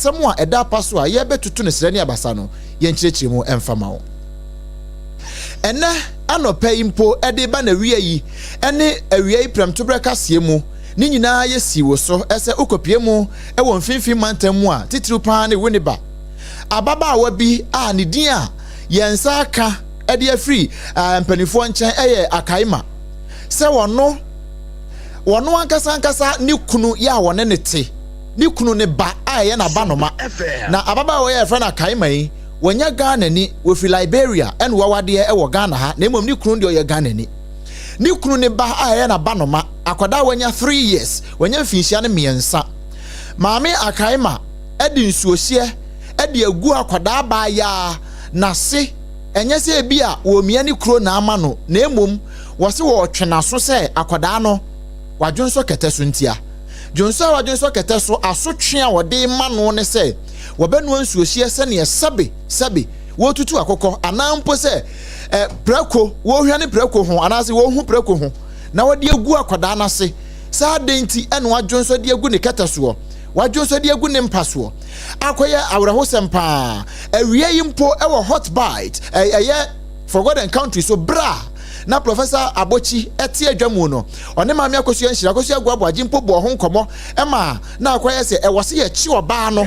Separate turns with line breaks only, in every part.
Asɛm a ɛda apa so a yɛrebɛtoto no srɛ ne abasa no, yɛnkyerɛkyerɛ mu mfa ma wo. Ɛnnɛ anɔpa yi mpo de reba n'awia yi ne awia yi prɛmtoberɛ kaseɛ mu, ne nyinaa yɛsii wo so sɛ wokɔpue mu wɔ mfimfini mantam mu a, titiriw paa ne Winneba. Ababaawa bi a ne din a yɛn nsa aka de afiri mpanimfoɔ nkyɛn yɛ Akaima, sɛ wɔno wɔno ankasa ankasa ne kunu yɛ a wɔne ne te, ne kunu ne ba a ɛyɛ n'abanoma. Na ababaawa yi a yɛfrɛ no Akaima yi, wɔnyɛ Ghanani, wɔfiri Liberia ɛna wawadeɛ wɔ Ghana ha, na mmom ne kunu deɛ ɔyɛ Ghanani. Ne kunu ne ba a ɛyɛ n'abanoma, akwadaa a wanya 3 years, wanya mfinhyia no 3. Maame Akaima de nsuohyeɛ de agu akwadaa baayaa n'ase. Ɛnyɛ sɛ ebi a wɔmia ne kuro na ama no, na mmom wɔse wɔretwe n'aso sɛ akwadaa no wadwonsɔ kɛtɛ so ntia. Dwonsɔ a wadwonsɔ kɛtɛ so asotwe a wɔde ma no ne sɛ wɔbɛnoa nsuohyeɛ sɛneɛ sɛbe sɛbe wɔretutu akokɔ, anaa mpo sɛ prɛko wɔrehwane prɛko ho anaasɛ wɔrehu prɛko ho na wɔde agu akwadaa no ase. Saa adɛn nti ɛna wadwonsɔ de agu ne kɛtɛ soɔ, wadwonsɔ de agu ne mpa soɔ? Akɔyɛ awerɛhosɛm paa awia yi mpo ɛwɔ Hot Bite, ɛyɛ For God and Country so, berɛ a na Professor Abokyi ɛte adwa mu no, ɔne Maame Akosua Nhyira Akosua Aguaboagye mpo bɔɔ ho nkɔmmɔ ma na akɔyɛ sɛ ɛwɔ sɛ yɛkye ɔbaa no,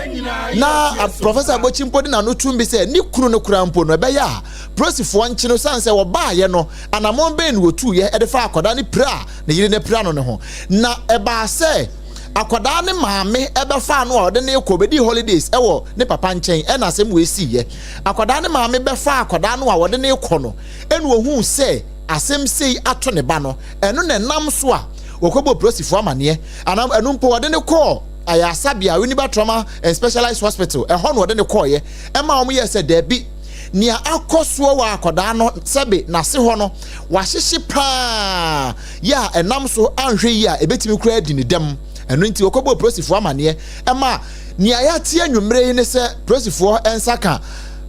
na Professor Abokyi mpo de n'ano tum bi sɛ ne kunu no koraa mpo no, ɛbɛyɛ a polisifoɔ nkye no, sane sɛ wɔbaayɛ no, anammɔn bɛn na wɔtuiɛ ɛde fa akwadaa no pira a ne yere no apira no ne ho. Na ɛbaa sɛ akwadaa ne maame ɛbɛfaa no a ɔde ne kɔ bɛdi holidays ɛwɔ ne papa nkyɛn, ɛna asɛm wɔ esiiɛ. Akwadaa ne maame bɛfa akwadaa no a wɔde ne kɔ no, ɛna ohun sɛ asɛm sei ato ne ba no. Ɛno na ɛnam so a wɔkɔbɔ polisifoɔ amaneɛ, anaa ɛno mpo wɔde ne kɔɔ ayasabea, Winneba Trauma and Specialized Hospital. Ɛhɔ na wɔde ne kɔɔyɛ ɛma wɔn yɛ sɛ daabi, nea akɔ soɔ wɔ akwadaa no sɛbe n'ase hɔ no wahyehye paa yɛ a ɛnam so anhwɛ yi a ebetumi kura adi ne dɛm. Ɛno nti wɔkɔbɔ polisifoɔ amaneɛ, ɛma nea yɛate anwummerɛ yi ne sɛ polisifoɔ nsa ka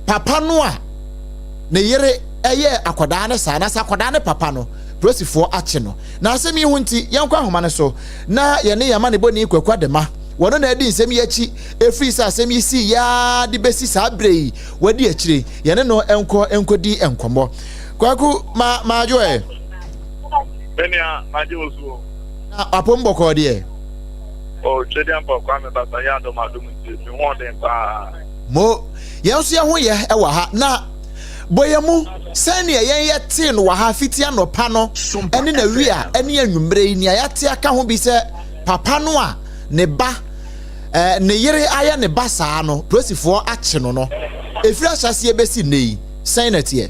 papa no a ne yere ɛyɛ akwadaa no saa, na sɛ akwadaa ne papa no, polisifoɔ akye no. Na asɛm yi ho nti, yɛnkɔ ahoma no so na yɛne yɛn ama ne bɔni Kwaku Adema. Wɔno na adi nsɛm yi akyi ɛfiri sɛ asɛm yi sii yaa de bɛsi saa berɛ yi, wadi akyire. Yɛne no nkɔ nkɔdi nkɔmmɔ. Kwaku, ma maadwo ɛ.
Menua, magye wo so.
Na apom bɔkɔɔ deɛ?
O, Twedeɛ mpɔ Kwame Basa yɛ adom adom nti me ho ɔden paa.
Mo yɛn nso yɛn ho yɛ wɔ ha. Na bɔyɛ mu sɛnea yɛn yɛ tee no wɔ ha fiti anɔpa no ɛne na wia ɛne anwummerɛ yi, nea yɛate aka ho bi sɛ papa no a ne ba ne yere ayɛ ne ba saa no, polisifoɔ akye no no, efiri ahyɛseɛ bɛsi nne yi, sɛn na teɛ?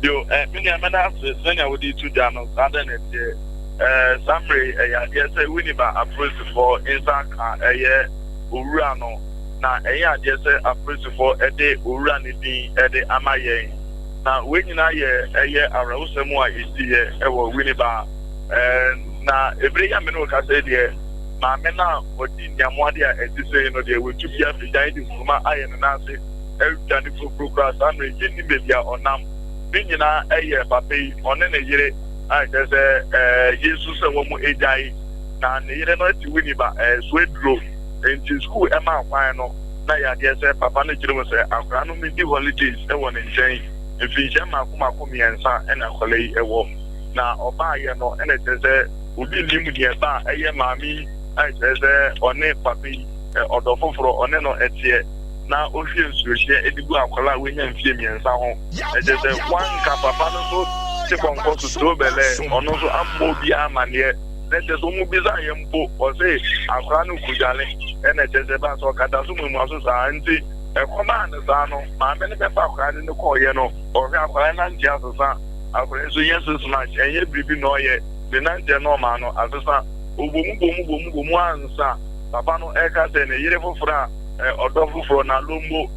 Yo, me nua, mɛda ase. Sɛnea wode to dwa no, saa dɛ na ɛteɛ. Saa mmerɛ yi, ɛyɛ adeɛ sɛ Winneba apolisifoɔ nsa ka ɛyɛ owura no, na ɛyɛ adeɛ sɛ apolisifoɔ de owura no din de ama yɛn. Na wei nyinaa yɛ ɛyɛ awerɛhosɛm a ɛsiiɛ ɛwɔ Winneba. Na ebere yi a me ne wo kasa yi deɛ, maame no a ɔdi nneɛmoade a ɛte sɛ yi no deɛ, watu bi afi dan de nkuruma ayɛ ne nan ase adwa ne foforo koraa. Saa mmerɛ yi, yɛnnim baabi a ɔnam. Ne nyinaa ɛyɛ papa yi, ɔne ne yere a kyerɛ sɛ yesu sɛ wɔn agyae, na ne yere no te Winneba so aduro nti sukuu ɛma kwan no, na yɛ adeɛ sɛ papa no kyerɛ mu sɛ akwadaa no di holidays ɛwɔ ne nkyɛn mfinhyia mmaako mmaako 3 ɛna akwadaa yi ɛwɔ. Na ɔbaayɛ no, ɛna kyerɛ sɛ obi nim deɛ ba a ɛyɛ maame yi a kyerɛ sɛ ɔne papa yi ɔdɔ foforɔ ɔne no ɛteɛ na ohwie nsuohyɛ de gu akwadaa a wanya mfie 3 ho. Ɛkyerɛ sɛ wanka papa no nso te pɔnkɔ so turo bɛlɛ, ɔno nso ammɔ obiara amanneɛ, na kyerɛ sɛ ɔmu bisa yɛ mpo, ɔse akwadaa no kudwale, ɛna kyerɛ sɛ ba sɛ ɔkata so muamua so saa. Nti ɛkɔmaa no saa no, maame no bɛfa akwadaa no ne kɔɔyɛ no, ɔhwɛ akwadaa no nante asesa. Akwadaa nso nyɛ so smart, ɛnyɛ biribi na ɔyɛ ne nanteɛ no ɔmaa no asesa. Ɔbɔ mu bɔ mu bɔ mu bɔ mu ansa papa no ɛka sɛ ne yere foforɔ a ɔdɔ foforɔ na lombo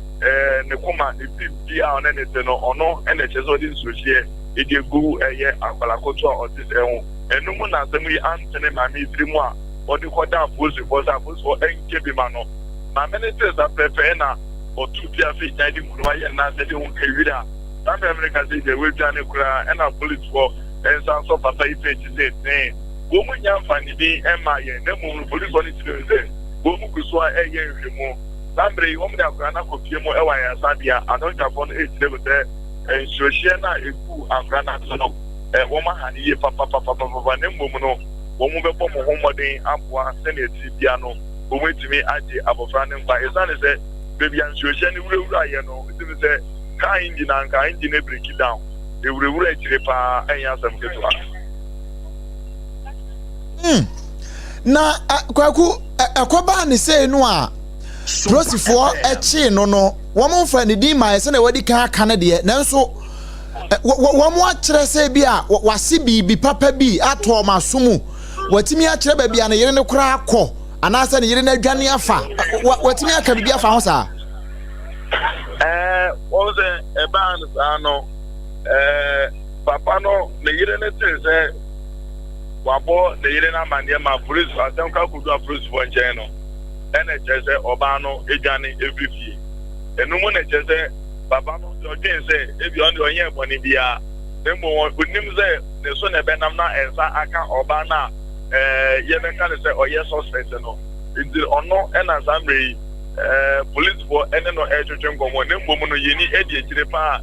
ne koma ne bi a ɔne ne te no, ɔno ɛna ɛkyɛ sɛ ɔde nsuohyeɛ ɛde egu ɛyɛ akwadaa koto a ɔte sɛ ho. Ɛno mu na asɛm yi antene maame yi tiri mu a ɔde kɔda apolisifoɔ sɛ apolisifoɔ ɛnkyɛ bi ma no. Maame ne te sa pɛpɛ na ɔtu fi afe gyan de nkuruma yɛ nnaase de ho kawiri a saa mmerɛ no ka sɛ deɛ wɔadwane koraa, ɛna apolisifoɔ nsa nsɔ papa yi pɛ akyi sɛ tee wɔn mu nya mfa ne din ɛma yɛn, na mmom no polisifoɔ no kyerɛ sɛ Wɔn gu so ara reyɛ nhwehwɛmu. Saa mmerɛ yi, wɔde akwadaa no akɔpue mu wɔ ayaresabea. Adɔktafoɔ no rekyerɛ mu sɛ nsuohyeɛ no a ɛguu akwadaa no ase no, wɔaha no yie papapapapapa, na mmom no, wɔbɛbɔ wɔn ho mmɔden aboa sɛdeɛ ɛte biara no, wɔatumi agye abɔfra no nkwa. Ɛsiane sɛ baabi a nsuohyeɛ no wurawuraeɛ no, wotumi sɛ kaa engine anka engine no breki down, ɛwurawura akyire paa, ɛnyɛ asɛm ketewa.
Na Kwaku, ɛkɔbaa ne sei no a polisifoɔ kyee no no, wɔn mfa ne din maa sɛnea wɔadi kan aka no deɛ, nanso wɔn akyerɛ sɛ bi a wase biribi papa bi atɔ wɔn aso mu, wɔatumi akyerɛ baabi a ne yere no koraa kɔ anaasɛ ne yere no adwane afa, wɔatumi aka biribi afa ho saa.
Ɛɛ wɔn sɛ ɛbaa no saa no, ɛɛ papa no ne yere no tee sɛ wabɔ ne yere no amanneɛ ma polisifo, asɛm ka kodu apolisifoɔ nkyɛn no, ɛna ɛkyerɛ sɛ ɔbaa no adwane afiri fie. Ɛno mu na ɛkyerɛ sɛ papa no deɛ ɔdwen sɛ ebi ɔno deɛ ɔnyɛɛ bɔne biara, na mmom ɔnim sɛ ne so na ɛbɛnam na nsa aka ɔbaa no a ɛɛ yɛbɛka no sɛ ɔyɛ suspect no. Nti ɔno ɛna saa mmerɛ yi ɛɛ polisifoɔ ɛne no ɛretwetwe nkɔmmɔ, na mmom no yɛni adi akyire paa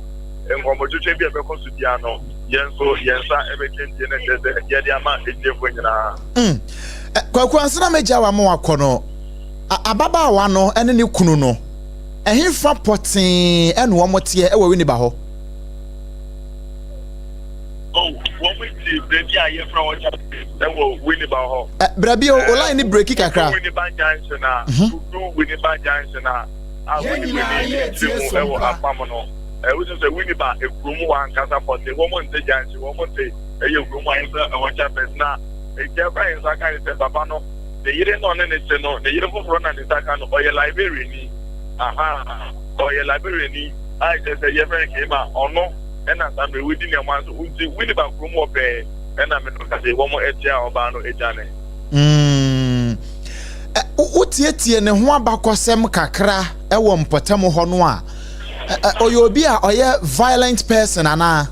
nkɔmmɔtwetwe bi a ɛbɛkɔ so biara no, yɛn nso yɛn nsa bɛka na kyerɛ sɛ yɛde ama atiefoɔ nyinaa.
Kwaku, ansa na mɛgya wo ama wakɔ no, ababaawa no ne ne kunu no, ɛhefa pɔtee ɛna wɔn teɛ ɛwɔ Winneba hɔ?
Oh, wɔn ti baabi a yɛfrɛ hɔ kyɛ ɛwɔ Winneba hɔ.
Brɛ bi o, line ne breki kakra.
Winneba junction a, wodu Winneba junction a, a Winneba ne tiri mu ɛwɔ apam no. Wosu sɛ Winneba ekurom hɔ ankasa pɔtee, wɔn nte junction, wɔn nte ɛyɛ kurom a yɛfrɛ ɛhɔ Chapes. Na nkyɛn koraa yɛn nsa ka ne sɛ papa no, ne yere na ɔne ne te no, ne yere foforɔ na ne nsa ka no, ɔyɛ Liberiani. Aha, ɔyɛ Liberiani a kyerɛ sɛ yɛfrɛ no Kema, ɔno ɛna saa mmerɛ wɔdi nneɛma nso nti Winneba kurom hɔ pɛɛ ɛna me no ka sɛ wɔn atia ɔbaa no agyane.
Wotietie ne ho abakɔsɛm kakra ɛwɔ mpɔtam hɔ no a, ɔyɛ obi a ɔyɛ violent person anaa?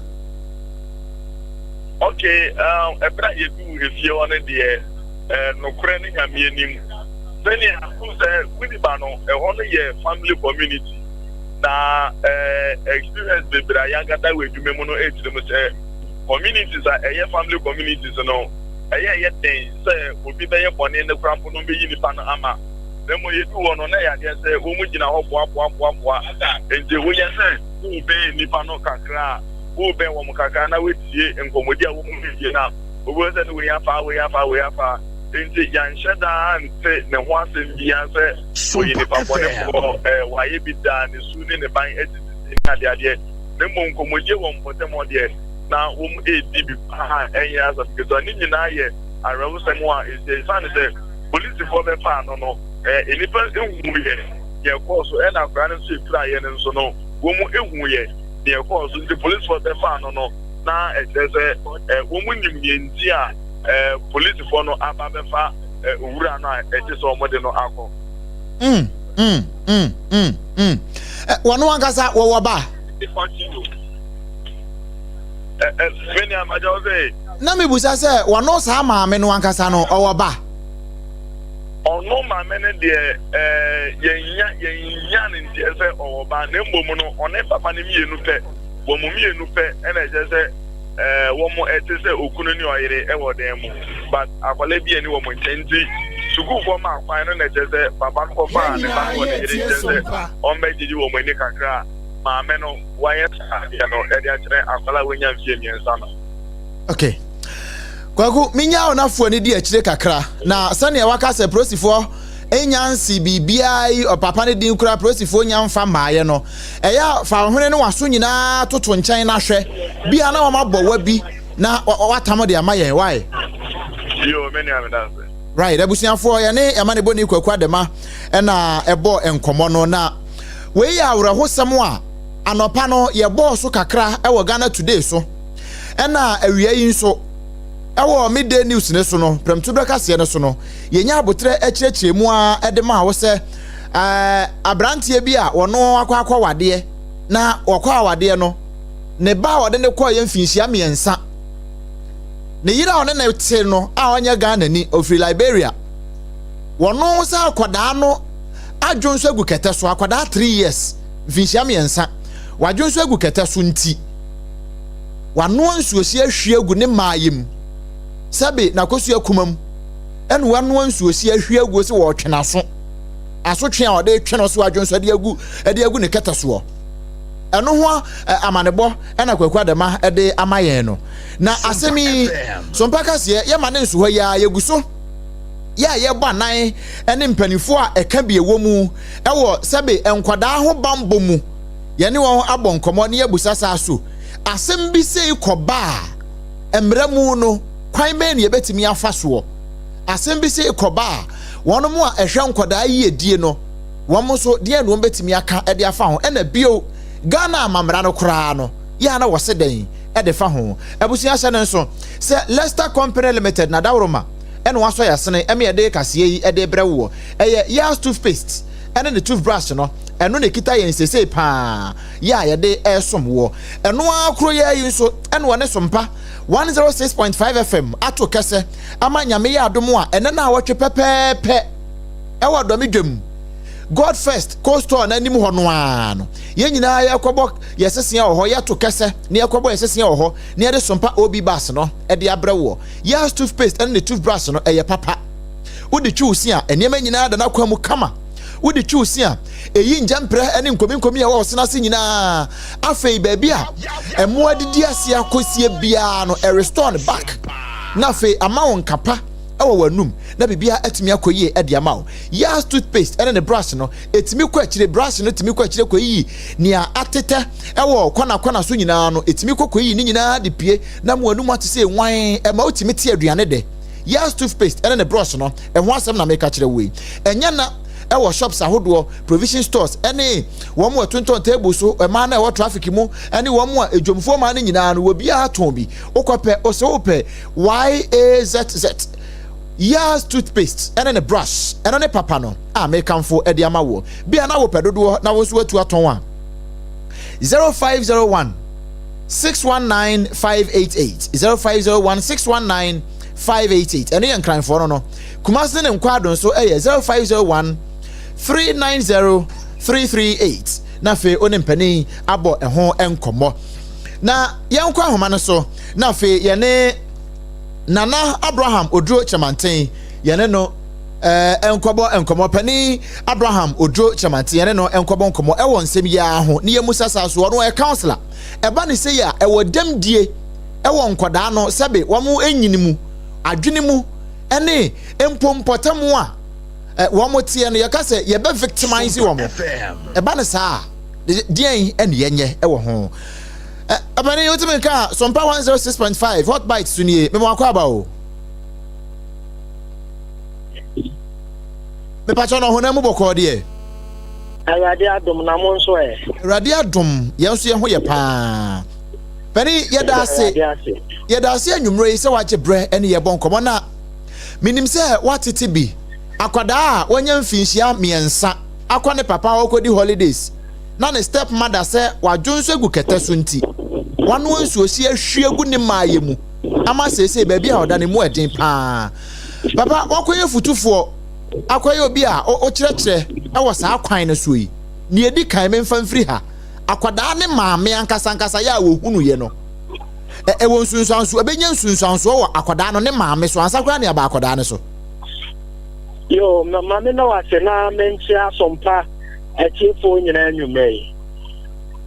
Okay, ɛberɛ a yɛduu efie hɔ no deɛ, nokorɛ ne Nyame anim, sɛnea wohu sɛ Winneba no, ɛhɔ no yɛ family community, na experience bebree a yɛagada wɔ adwuma mu no ɛkyerɛ mu sɛ communities a ɛyɛ family communities no, ɛyɛ ɛyɛ den sɛ obi bɛyɛ bɔne no koraa mpo no bɛyi nipa no ama. Na mmom yɛduu hɔ no, na ɛyɛ adeɛ sɛ wɔn gyina hɔ boaboaboaboa, nti woyɛ sɛ wobɛn nipa no kakra a, wobɛn wɔn kakra na woatie nkɔmmɔdi a wɔn redie no a, wobɛhu sɛ ne wei afa, wei afa, wei afa. Nti yɛanhyɛ da ante ne ho asɛm biara sɛ ɔyɛ nipa bɔnefoɔ, ɛɛ wayɛ bi da, ne su ne ne ban atititi ne adeadeɛ. Na mmom nkɔmmɔdie wɔ mpɔtam hɔ deɛ, na wɔn redi bi paa, ɛnyɛ asɛm ketewa. Ne nyinaa yɛ awerɛhosɛm a ɛsi, ɛsiane sɛ polisifoɔ bɛfaa no no, ɛɛ nnipa huiɛ deɛ ɛkɔɔ so, ɛna akwadaa no nso ɛpiraeɛ no nso no, wɔn huiɛ deɛ ɛkɔɔ so. Nti polisifoɔ bɛfaa no no, na ɛkyerɛ sɛ ɛɛ wɔn nim deɛ nti a ɛɛ polisifoɔ no aba bɛfa ɛɛ owura no a ɛte sɛ wɔn de no akɔ.
Wɔn ankasa wɔwɔ ba. Na mebusa sɛ wɔno saa maame no ankasa no ɔwɔ ba?
Ɔno maame no deɛ ɛɛ yɛnya yɛnya ne nteɛ sɛ ɔwɔ ba, na mmom no ɔne papa no mmienu pɛ, wɔn mmienu pɛ ɛna ɛkyerɛ sɛ ɛɛ wɔn ɛte sɛ okunu ne ɔyere ɛwɔ dan mu, but akwadaa bi ɛni wɔn nkyɛn nti sukuufoɔ maa kwan no na ɛkyerɛ sɛ papa no kɔfaa ne ba no wɔ ne yere nkyɛn sɛ ɔmmɛgyegye wɔn ani kakra. Maame no wayɛ saa adeɛ no ɛde akyerɛ akwadaa a wanya mfie 3 no.
Okay. Kwaku, menya wo nafoɔ ani di akyire kakra, na sɛnea waka sɛ polisifoɔ nya nsi biribiara yi ɔpapa no din koraa polisifoɔ nya mfa mmaeɛ no, ɛyɛ a fa wo hwene ne w'aso nyinaa toto nkyɛn na hwɛ bia na wɔabɔ wa bi na watam de ama yɛn wae.
Yo, me nua meda ase.
Right, abusuafoɔ yɛne Amanebɔni Kwaku Adema ɛna ɛbɔ nkɔmmɔ no, na wei yɛ awerɛhosɛm a anɔpa no yɛbɔɔ so kakra wɔ Ghana Today so, ɛna awia yi nso ɛwɔ Midday News ne so no, prɛmtoberɛ kaseɛ no so no, yɛnya abotrɛ akyerɛkyerɛ mu a ɛde maa wo sɛ ɛɛ aberanteɛ bi a wɔno akɔ akɔ awadeɛ, na wɔkɔ awadeɛ no, ne ba a ɔde ne kɔɔ yɛ mfinhyia 3, ne yere a ɔne ne te no a ɔnyɛ Ghana ni, ɔfiri Liberia. Wɔno sɛ akwadaa no adwo nso agu kɛtɛ so, akwadaa 3 years, mfinhyia 3, wadwo nso agu kɛtɛ so nti wanoa nsuohyɛ ahwie agu ne mmaayɛ mu, sɛbe n'akosua kuma mu, ɛna wanoa nsuohyɛ ahwie agu sɛ wɔretwe n'aso, asotwe a ɔde twe no so adwo nso de agu ne kɛtɛ soɔ. Ɛno ho amanebɔ ɛna Kwaku Adama ɛde ama yɛn no. Na asɛm yi Sompa kaseɛ yɛma ne nso hɔ yi a yɛgu so yɛ a yɛbɔ anan ne mpanimfoɔ a ɛka bi ɛwɔ mu ɛwɔ sɛbe nkwadaa ho bambɔ mu, yɛne wɔn abɔ nkɔmmɔ ne yɛbusa saa so asɛm bi sei kɔba a, mmerɛ mu no kwan bɛn ne yɛbɛtumi afa soɔ? Asɛm bi sei kɔba a, wɔn mo a ɛhwɛ nkwadaa yiedie no, wɔn nso deɛ na wɔn bɛtumi aka de afa ho? Ɛna bio, Ghana amammerɛ no koraa no yɛ a na wɔse dɛn ɛde fa ho? Abusua, hyɛ no nso sɛ Leicester Company Limited na daworoma ɛna wasɔ yɛasene ɛma yɛde kaseɛ yi ɛde brɛ woɔ. Ɛyɛ Yas toothpaste ɛne ne toothbrush no, ɛno na ɛkita yɛn sesei paa yɛ a yɛde ɛresom woɔ. Ɛno ara koro yɛ yi nso ɛna wɔne Sompa 106.5 FM ato kɛsɛ ama. Nyame yɛ adom a, ɛnɛ no a wɔtwe pɛpɛɛpɛ ɛwɔ Dɔme dwam, God First Cold Store n'anim hɔ no ara no, yɛn nyinaa yɛkɔbɔ yɛsesea wɔ hɔ, yɛto kɛsɛ na yɛkɔbɔ yɛsesea wɔ hɔ na yɛde Sompa OB bus no ɛde abrɛ woɔ. Yas toothpaste ɛne ne toothbrush no ɛyɛ papa. Wode twi wo se a, nneɛma nyinaa da n'akwan mu kama. Wode twi wo se a, ɛyi ngyɛmprɛ ne nkominkomi a ɛwɔ wo sena ase nyinaa. Afei baabi a mmoa didi ase akɔsie biara no, ɛrestore no back na afei ama wo nkapa ɛwɔ w'anum na biribiara atumi akɔ yie ɛde ama wo. Yas toothpaste ɛne ne brush no ɛtumi kɔ akyire. Brush no tumi kɔ akyire kɔ yiyi nea atetɛ ɛwɔ kɔnakɔna so nyinaa no, ɛtumi kɔ kɔ yiyi ne nyinaa de pie na mo anum ate sɛ nwan, ɛma wotumi te aduane dɛ. Yas toothpaste ɛne ne brush no, ɛho asɛm na meka kyerɛ wo yi. Ɛnyɛ na ɛwɔ shops ahodoɔ, provision stores, ɛne wɔn a ɛtontɔn table so, mmaa no a ɛwɔ traffic mu, ɛne wɔn a edwomfoɔ mmaa no nyinaa no, obiara tɔn bi. Wokɔpɛ ɔsɛ wopɛ Yazz Yas toothpaste ɛne ne brush, ɛno ne papa no a mekamfo ɛde ama woɔ. Bia na wopɛ dodoɔ na wo nso watu atɔn a, 0501 619 588, 0501 619 588. Ɛno yɛ Nkranfoɔ no. Kumase ne Nkwado nso ɛyɛ 0501 390 338. Na afei wo ne mpanin abɔ ɛho nkɔmmɔ na yɛnkɔ ahoma no so. Na afei yɛne Nana Abraham Oduro Kyerɛmanten, yɛne no nkɔbɔ nkɔmmɔ. Panin Abraham Oduro Kyerɛmanten, yɛne no nkɔbɔ nkɔmmɔ ɛwɔ nsɛm yi ara ho ne yɛmu sasa so. Ɔno ɔyɛ counsellor. Ɛba ne sɛ yi a ɛwɔ dɛmdie ɛwɔ nkɔdaa no sɛbe wɔn enyini mu, adwene mu, ɛne mpo mpɔtam a wɔn teɛ no, yɛka sɛ yɛbɛ victimize wɔn. Ɛba ne saa, deɛn ɛne yɛnyɛ ɛwɔ ho? Ɛbɛne wotumi nka Sompa 106.5 Hot Bite so nie. Mema wakɔ aba o. Mepakyɛ no, ɔhonam mu bɔkɔɔ deɛ?
Awurade adom, na mo nso ɛ?
Awurade adom, yɛn nso yɛn ho yɛ paa. Pani, yɛda ase, yɛda ase anwummerɛ yi sɛ wagye berɛ ne yɛbɔ nkɔmmɔ. Na menim sɛ woatete bi, akwadaa a wanya mfinhyia 3 akɔ ne papa hɔ kɔdi holidays na ne step mother sɛ wadwo nso agu kɛtɛ so nti wanoa nsuosi ahwie agu ne maayɛ mu ama seesei baabi a ɔda ne mu ɛden paa. Papa, wakɔyɛ futufoɔ, akɔyɛ obi a ɔkyerɛkyerɛ ɛwɔ saa kwan no so yi. Nea edi kan, memfa mfiri ha, akwadaa ne maame ankasa ankasa yɛ a wɔhunu yɛ no, ɛwɔ nsunsuanso, ɛbɛnya nsunsuansoɔ wɔ akwadaa no ne maame so ansa koraa ne aba akwadaa no so?
Yo, maame na wase na menkyia Asɔmpa atiefoɔ nyinaa anwummerɛ yi.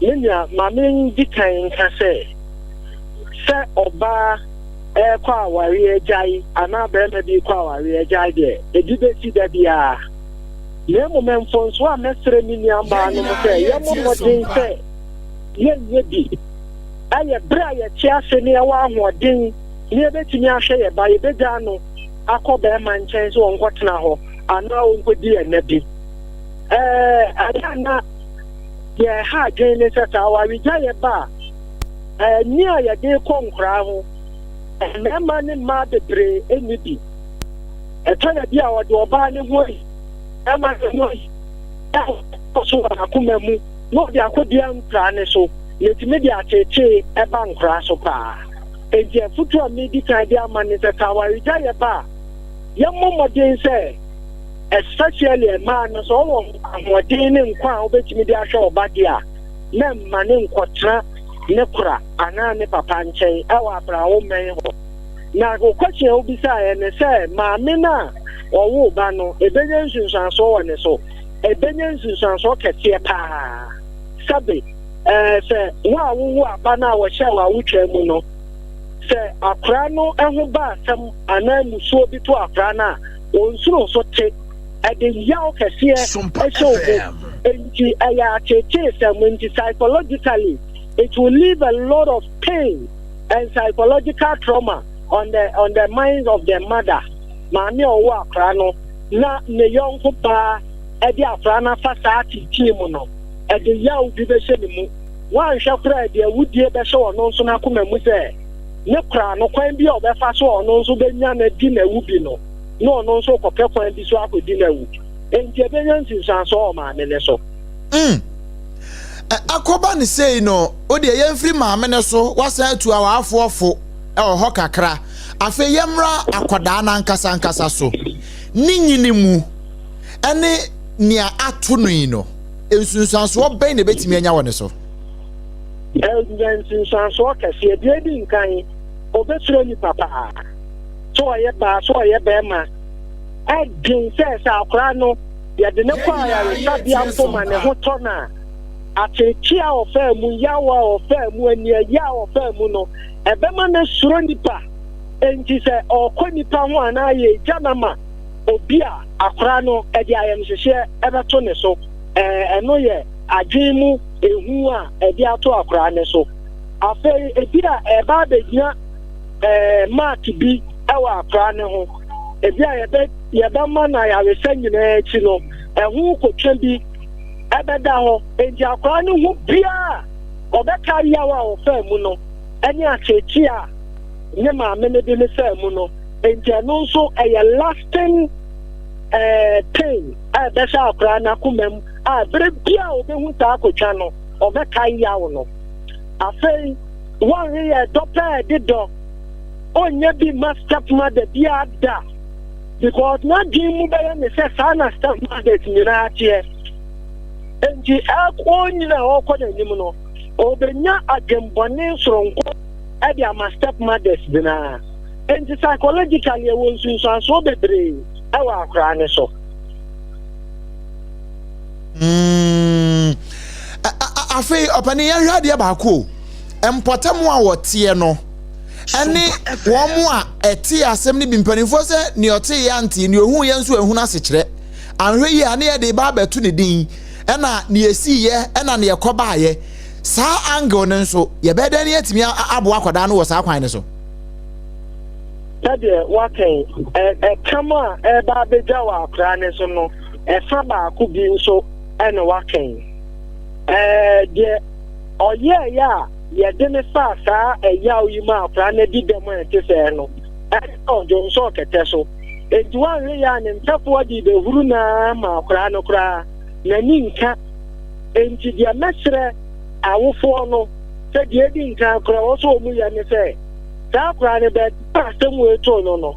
Me nua, maame ndi kan nka sɛ ɔbaa ɛrekɔ awareɛ agyae anaa barima bi kɔ awareɛ agyae deɛ, ebi bɛsi da biara. Na mmom mfonsoɔ a mɛsrɛ me nua mmaa no mu sɛ yɛmmɔ mmɔden sɛ yɛnyɛ bi ɛyɛ berɛ a yɛte ase ne yɛwɔ ahoɔden ne yɛbɛtumi ahwɛ yɛ ba, yɛbɛgyaa no akɔ bɛrima nkyɛn sɛ ɔnkɔtena hɔ anaa ɔnkɔdi ɛnɛ bi. Ɛyɛ na yɛha adwene ne sɛ awaregya yɛ ba a, ɛni a yɛde kɔ nkoraa ho, mmarima ne mmaa bebree ɛni bi. Ɛtɔ da bi a ɔde ɔbaa ne ho ayi, ɛma ne ho ayi ɛkɔ so wɔ n'akoma mu na ɔde akɔdua nkoraa ne so, na ɛtumi de ateetee ɛba nkoraa so paa. Enti afotu a medi kan de ama ne sɛ awaregya yɛ ba a, yɛmmɔ mmɔden sɛ Especially mmaa no, sɛ ɔwɔ ahoɔden ne nkwa a wobɛtumi de ahwɛ ɔba deɛ a, na mma ne nkɔtena ne kora anaa ne papa nkyɛn ɛwɔ abrɛ mmɛn hɔ. Na wo question a wobisaeɛ ne sɛ maame no a ɔwoo ba no, ɛbɛnya nsunsuansoɔ wɔ ne so. Ɛbɛnya nsunsuansoɔ kɛseɛ paa. Sɛbe sɛ wo a wowo aba no a wɔhyɛ wɔ awotwaa mu no, sɛ akora no ho ba asɛm anaa musuo bi to akora no a, ɔnsuro so te, ɛde yaw kɛseɛ ɛhyɛ wo mu. Nti ɛyɛ ateeteesɛm. Nti psychologically it will leave a lot of pain and psychological trauma on the minds of the mother. Maame a ɔwɔ akora no na ne yɔnko baa ɛde akora no afa saa ateetee mu no, ɛde yaw bi bɛhyɛ ne mu. Wanhwɛ koraa, ɛde awudie bɛhyɛ ɔno nso n'akoma mu sɛ ne kora no, kwan bi a ɔbɛfa so a ɔno nso bɛnya no di n'awu bi no, na ɔno nso kɔpɛ kwan bi so akɔdi n'awu. Nti ɛbɛnya nsunsuansoɔ wɔ maame ne so.
Akɔba ne sei no, o deɛ yɛmfiri maame ne so, wasan atu awaafoɔ fo ɛwɔ hɔ kakra. Afei yɛmmra akwadaa n'ankasa ankasa so. Ne nyini mu ɛne nea ato no yi no, nsunsuansoɔ bɛn na ebɛtumi anya wɔ ne so?
Ɛnya nsunsuansoɔ kɛseɛ. Deɛ edi nkan, obɛsuro nipa paa, sɛ ɔyɛ baa, sɛ ɔyɛ bɛrima. Ɛden sɛ akwaraa no yɛde ne kɔ ayaresabea mpo ma ne ho tɔ no a, ateetee a ɔfaa mu, yaw a ɔfaa mu, aniɛyɛ a ɔfaa mu no, ɛbɛma no suro nipa. Nti sɛ ɔkɔ nipa ho anaa yɛgya no ma obi a, akwaraa no ɛde ayamhyehyeɛ ɛbɛto ne so. Ɛno yɛ adwene mu ehu a ɛde ato akwaraa ne so. Afei ebi a ɛba abɛgyina mark bi ɛwɔ akwaraa ne ho. Ebi a yɛbɛma no ayaresa nyinaa akyi no, ɛho kotwa bi ɛbɛda hɔ. Nti akwaraa no ho biara ɔbɛka yaw a ɔfaa mu no ɛne ateetee a ne maame no de ne faa mu no. Nti ɛno nso ɛyɛ lasting pain a ɛbɛhyɛ akwaraa n'akoma mu a bere bia a ɔbɛhu saa akotwa no, ɔbɛka yaw no. Afei wɔnwe yɛ dɔ pɛɛ de dɔ ɔnyɛ bi ma step mother biara da, because n'adwene mu bɛyɛ ne sɛ saa na step mothers nyinaa teɛ. Nti ɔnyina a ɔkɔ n'anim no, ɔbɛnya adwembɔne soronko ɛde ama step mothers nyinaa. Nti psychologically ɛwɔ nsunsuansoɔ bebree ɛwɔ akwaraa ne so.
Afei ɔpɛni, yɛhwɛ adeɛ baako o. Mpɔtam a wɔteɛ no ɛne wɔn mo a ɛte asɛm no bi, mpanimfoɔ sɛ nea ɔte yɛ ante, nea ohun yɛ nso ehun asekyerɛ. Ahwɛ yie a, ne yɛde ba abɛto ne din, ɛna nea esi yɛ, ɛna nea ɛkɔ baayɛ. Saa angle no nso, yɛbɛyɛ dɛn ne yɛtumi aboa akwadaa no wɔ saa kwan no so?
Sɛdeɛ wakɛn ɛkam a ɛreba abɛgya wɔ akwaraa ne so no, ɛfa baako bi nso ɛna wakɛn deɛ ɔyɛɛyɛ a yɛde ne fa saa ɛyaw yi mu a akwaraa no adi dɛm a ɛte sɛɛ no, ɛna ɔdwo nso ɔkɛtɛ so. Nti wanhwɛ yɛ a, ne mfɛfoɔ de bɛhuru naa ma akwaraa no koraa n'ani nka. Nti deɛ mɛsrɛ awofoɔ no sɛ, deɛ edi nkan koraa wɔ so wɔn yɛ ne sɛ, saa akwaraa no baabi a asɛm wei too no,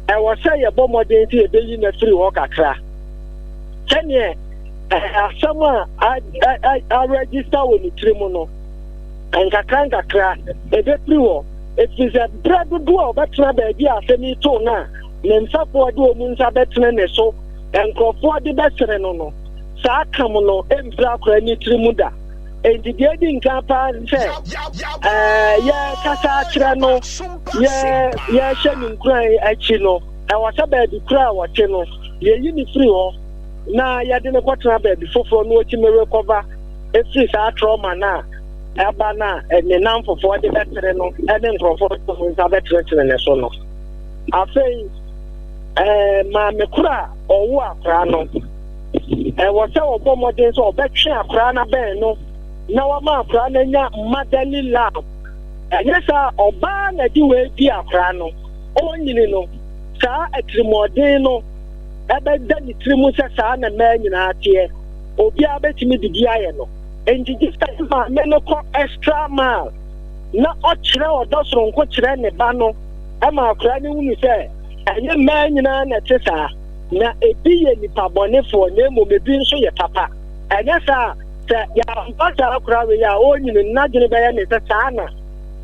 ɛwɔ sɛ yɛbɔ mmɔden sɛ yɛbɛyi no afiri hɔ kakra, sɛneɛ asɛm a aregister wɔ ne tiri mu no, nkakra nkakra ɛbɛfiri hɔ. Ɛfiri sɛ berɛ dodoɔ a ɔbɛtena baabi a asɛm yi too no a, ne mfɛfoɔ de wɔn nsa bɛtene ne so, nkurɔfoɔ de bɛsere no, saa kam no mfiri akwaraa ne tiri mu da. Nti deɛ edi nkan paa sɛ yɛkasa akyerɛ no, yɛhyɛ ne nkuran akyi no, ɛwɔ sɛ baabi kura a wɔte no, yɛyi ne firi hɔ na yɛde ne kɔtena baabi foforɔ na wɔtumi recover efiri saa trauma no a ɛba no a ne nam fofoɔ de bɛtere no ne nkurɔfoɔ de wɔn nsa bɛtenetene ne so no. Afei maame koro a ɔwo akwaraa no, ɛwɔ sɛ ɔbɔ mmɔden sɛ ɔbɛtwe akwaraa no abɛn no na wama akwaraa no anya motherly love. Ɛnyɛ saa, ɔbaa na de wei di akwaraa no, ɔnyini no, saa atirimɔden no ɛbɛda ne tiri mu sɛ saa na mmaa nyinaa teɛ, obiara bɛtumi de bi ayɛ no. Nti gye sɛ maame no kɔ extra mile na ɔkyerɛ ɔdɔ soronko kyerɛ ne ba no, ɛma akwaraa no hunu sɛ ɛnyɛ mmaa nyinaa na ɛte saa. Na ebi yɛ nnipa bɔnefoɔ na mmom ebi nso yɛ papa. Ɛnyɛ saa a, sɛ yɛamfa saa akwadaa wei a ɔrenyini no, n'adwene bɛyɛ ne sɛ saa na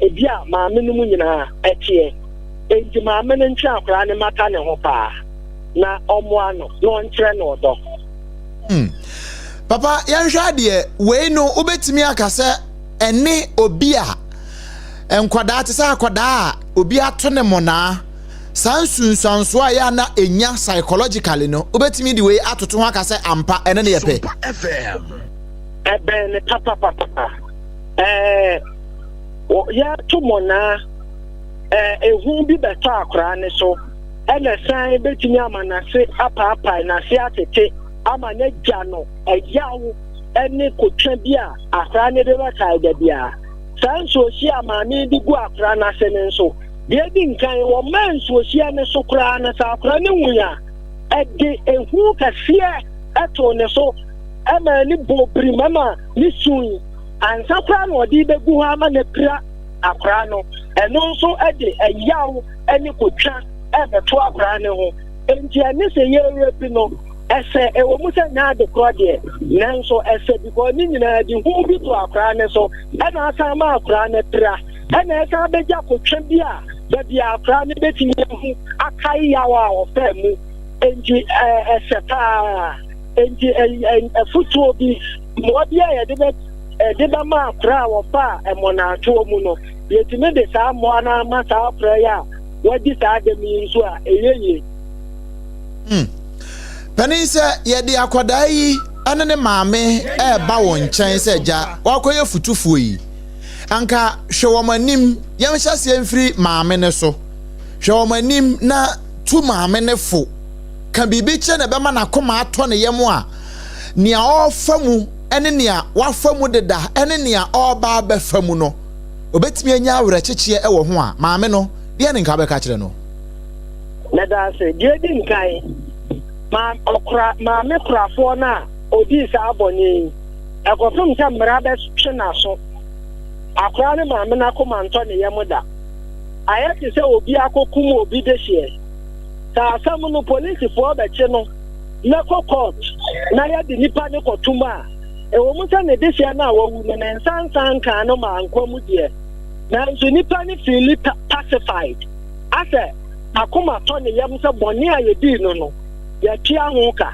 ebi a maame no mu nyinaa ɛteɛ. Enti maame no ntwe akwadaa no mmata ne ho paa na ɔmmoa no na ɔnkyerɛ no ɔdɔ.
Hmm. Papa, yɛnhwɛ adeɛ. Wei no, wobɛtumi aka sɛ ɛne obi a nkwadaa te sɛ akwadaa a obi ato ne mmɔnaa saa nsunsuansoɔ a ɛyɛ a na ɛnya psychologically no, wobɛtumi de wei atoto ho aka sɛ ampa ɛne ne yɛ pɛ?
Ɛbɛn ne papapapa. Ɛɛ, yɛto mmɔnaa, ɛɛ, ehu bi bɛtɔ akwadaa no so, ɛna san bɛtumi ama n'ase apaapae, n'ase atete, ama n'agya no ɛyaw ne kotwa bi a akwadaa no de bɛkae da biara. Saa nsuohyeɛ a maame yi de gu akwadaa no ase no nso, Deɛ edi nkan, wɔmaa nsuohyeɛ no so koraa no, sɛ akwadaa no wui a, ɛde ehu kɛseɛ too ne so, ɛma ani bɔɔ birim, ɛma ne sui. Ansa koraa na ɔde bɛgu hɔ ama no apira akwadaa no, ɛno nso de ɛyaw ne kotwa ɛbɛto akwadaa no ho. Enti ɛne sɛ yɛrepi no, ɛsɛ, ɛwɔ mu sɛ nyɛ ade korɔ deɛ, nanso ɛsɛ because ne nyinaa de hu bi to akwadaa no so, ɛna asan ma akwadaa no apira. Ɛna ɛsan bɛgya kotwa bi a baabi a akwadaa no bɛtumi ahu akae yaw a ɔfaa mu. Enti ɛsɛ paa. Enti afotuo bi, mmoa bi a yɛde bɛ yɛde bɛma akwadaa a wɔfaa mmɔnaatoɔ mu no, yɛtumi de saa mmoa no ama saa akwadaa yi a wadi saa dɛm yi nso a, ɛyɛ yie.
Hmm. Panin sɛ yɛde akwadaa yi ne ne maame ɛreba wɔn nkyɛn sɛ gya wakɔyɛ futufoɔ yi. Anka hwɛ wɔn anim, yɛnhyɛ aseɛ mfiri maame no so. Hwɛ wɔn anim na tu maame no fo. Ka biribi kyerɛ na ɛbɛma n'akoma atɔ ne yam a, nea ɔrefa mu ne nea wafa mu deda ne nea ɔreba abɛfa mu no, obetumi anya awerɛkyekyeɛ wɔ ho a, maame no, deɛ ne nka bɛka kyerɛ no?
Meda ase. Deɛ edi nkan, ma ɔkora maame korafoɔ no a odii saa bɔne yi, Ɛkɔpem sɛ mmara bɛtwe n'aso. Akwadaa no maame no akoma ntɔ ne yam da. Ayɛ te sɛ obi akɔkum obi dehyeɛ. Sɛ asɛm no polisifoɔ bɛkye no na kɔ court na yɛde nipa no kɔtom a, ɛwɔ mu sɛ ne dehyeɛ no a wawu no ne nsa nsa nkaa no maa nkwa mu deɛ, nanso nipa no feeli pacified, asɛ n'akoma tɔ ne yam sɛ bɔne a yɛdii no no, yɛatua ho ka.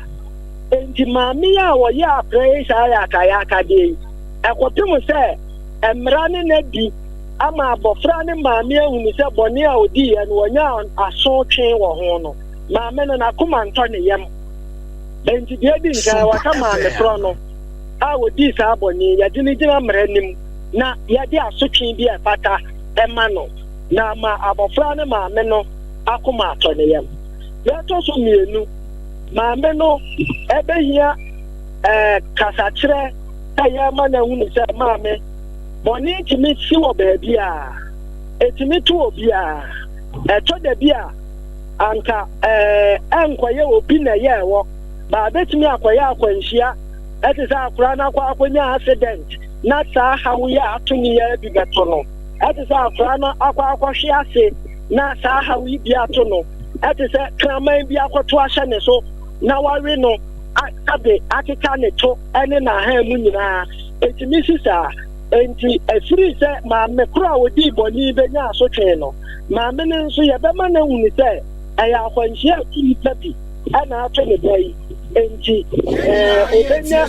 Enti maame yi a ɔyɛɛ akora yi saa yakayakadeɛ yi, ɛkɔpem sɛ mmara ne no adi ama abɔfra ne maame ahunu sɛ bɔne a ɔdiiɛ no wɔnya asotwe wɔ ho no, maame no n'akoma ntɔ ne yam. Enti deɛ ɛdi nkan wɔka maame korɔ no a ɔdii saa bɔne yi, yɛde no gyina mmara anim na yɛde asotwe bi a ɛfata ma no na ama abɔfra ne maame no akoma atɔ ne yam. Deɛ ɛtɔ so mmienu, maame no ɛbɛhia ɛɛ kasakyerɛ sɛ yɛma no ahunu sɛ maame bɔne tumi si wɔ baabi a ɛtumi to obiara ɛtɔ da bi a anka ɛɛ ɛnkɔyɛ obi na ɛyɛ ɛwɔ baa bɛtumi akɔyɛ akwanhyia ɛte sɛ akora no akɔ akɔnya accident na saa haw yi a ato ne yɛ bi bɛto no ɛte sɛ akora no akɔ akɔhwe ase na saa haw yi bi ato no te sɛ kraman bi akɔto ahyɛ ne so na wawe no ade akeka ne to ne n'ahan mu nyinaa. Ɛtumi si saa. Enti ɛfiri sɛ maame koro a ɔdii bɔne bɛnya asotwe no, maame no nso yɛbɛma no ahunu sɛ ɛyɛ akwanhyia a ɛto nnipa bi na ato ne ba yi. Enti ɔbɛnya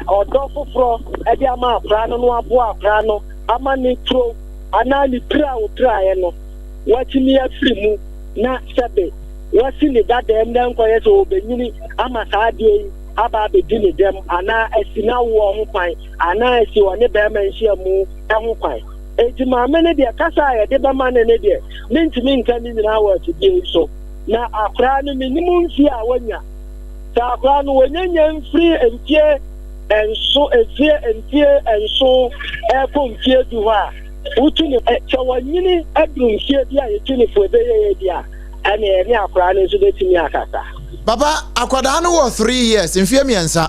ɔdɔ foforɔ de ama akwadaa no na waboa akwadaa no ama ne kuro anaa ne pira a ɔpiraeɛ no, watumi afiri mu na sɛbe wasi ne dadaam na ɛnkɔyɛ sɛ ɔbɛnyini ama saa adeɛ yi aba abɛdi ne dɛm anaa asi n'awoɔ ho kwan anaa asi ɔne bɛrima nhyiamu ho kwan. Enti maame no deɛ kasa a yɛde bɛma no no deɛ mentumi nka ne nyinaa wɔ afidie yi so. Na akoraa no mennim mfie a wanya. Sɛ akoraa no wɔnyanya mfiri mfie nso mfie mfie nson ɛkɔ mfie du hɔ a wotu ne sɛ wɔnyini aduru mfie bi a yɛtu ne fo ɛbɛyɛ yɛ bi a ɛne ɛne akwadaa no nso bɛtumi akasa.
Papa, akwadaa no wɔ 3 years, mfie 3.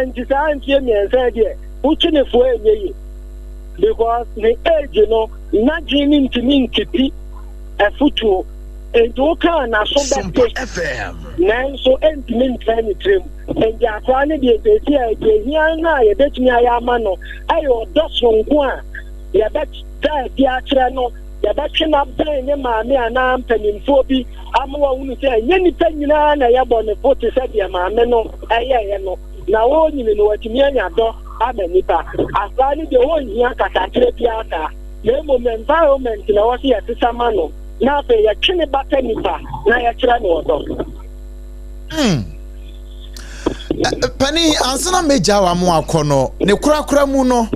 Nti saa mfie 3 deɛ wotu ne fo ɛnyɛ yie because ne age no n'adwene no ntumi nkipi afutuo. Enti woka a n'aso bɛte, nanso ɛntumi ntra ne tirim. Enti akwadaa no deɛ seesei a deɛ ehia no a yɛbɛtumi ayɛ ama no yɛ ɔdɔ soronko a yɛbɛda adi akyerɛ no, yɛbɛtwe no abɛn ne maame anaa mpanimfoɔ bi ama wahunu sɛ ɛnyɛ nnipa nyinaa na ɛyɛ bɔnefo te sɛ deɛ maame no yɛeɛ no, na ɔrenyini no watumi anya dɔ ama nnipa. Akwadaa no deɛ ɔnhia kasakyerɛ biara saa, na mmom environment na ɛwɔ sɛ yɛsesa ma no, na afei yɛtwe ne bata nnipa na yɛkyerɛ no ɔdɔ.
Hmm. Panin, ansa na mɛgya wa mo akɔ no, ne korakora mu no,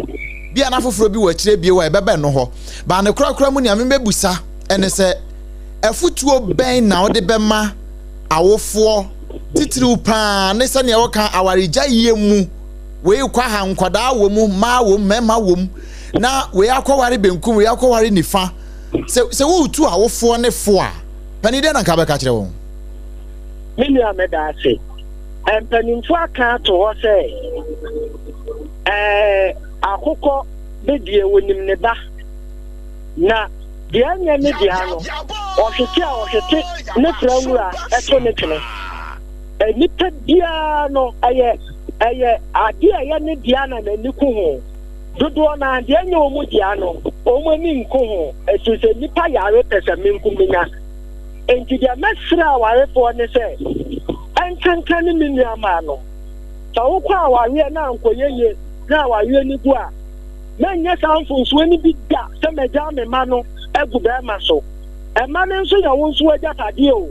bi a na foforɔ bi wɔ akyire bio a ɛbɛbɛn no hɔ. Ba ne korakora mu nea mebɛbusa ɛne sɛ, afutuo bɛn na wode bɛma awofoɔ titiriw paa ne sɛnea wɔka awaregyaeɛ mu wei kɔ ha nkwadaa wɔ mu mmaa wɔ mu mmarima wɔ mu na wei akɔware benkum wei akɔware nifa sɛ sɛ woretu awofoɔ ne fo a panin dɛn na nka bɛka kyerɛ wɔn.
Me nua meda ase. Mpanimfoɔ aka ato hɔ sɛ ɛɛ akokɔ bɛdie wɔnim ne ba na deɛ ɛnyɛ ne dea no ɔhwete a ɔhwete ne fra nwura ɛto ne twene. Nnipa biara no ɛyɛ ɛyɛ adeɛ a ɛyɛ ne dea na n'ani ku ho. Dodoɔ no ara deɛ ɛnyɛ wɔn dea no wɔn ani nku ho ɛfiri sɛ nnipa yare pɛsɛmenkominya. Enti deɛ mɛsrɛ awarefoɔ ne sɛ, ɛnkanka ne me nuammaa no, sɛ wokɔ awareɛ na ankɔyɛ yie na awareɛ no gu a, mɛnyɛ saa mfomsoɔ no bi da sɛ magyaa me mma no agu barima so. Mma no nso yɛ wo nso w'agyapadeɛ o.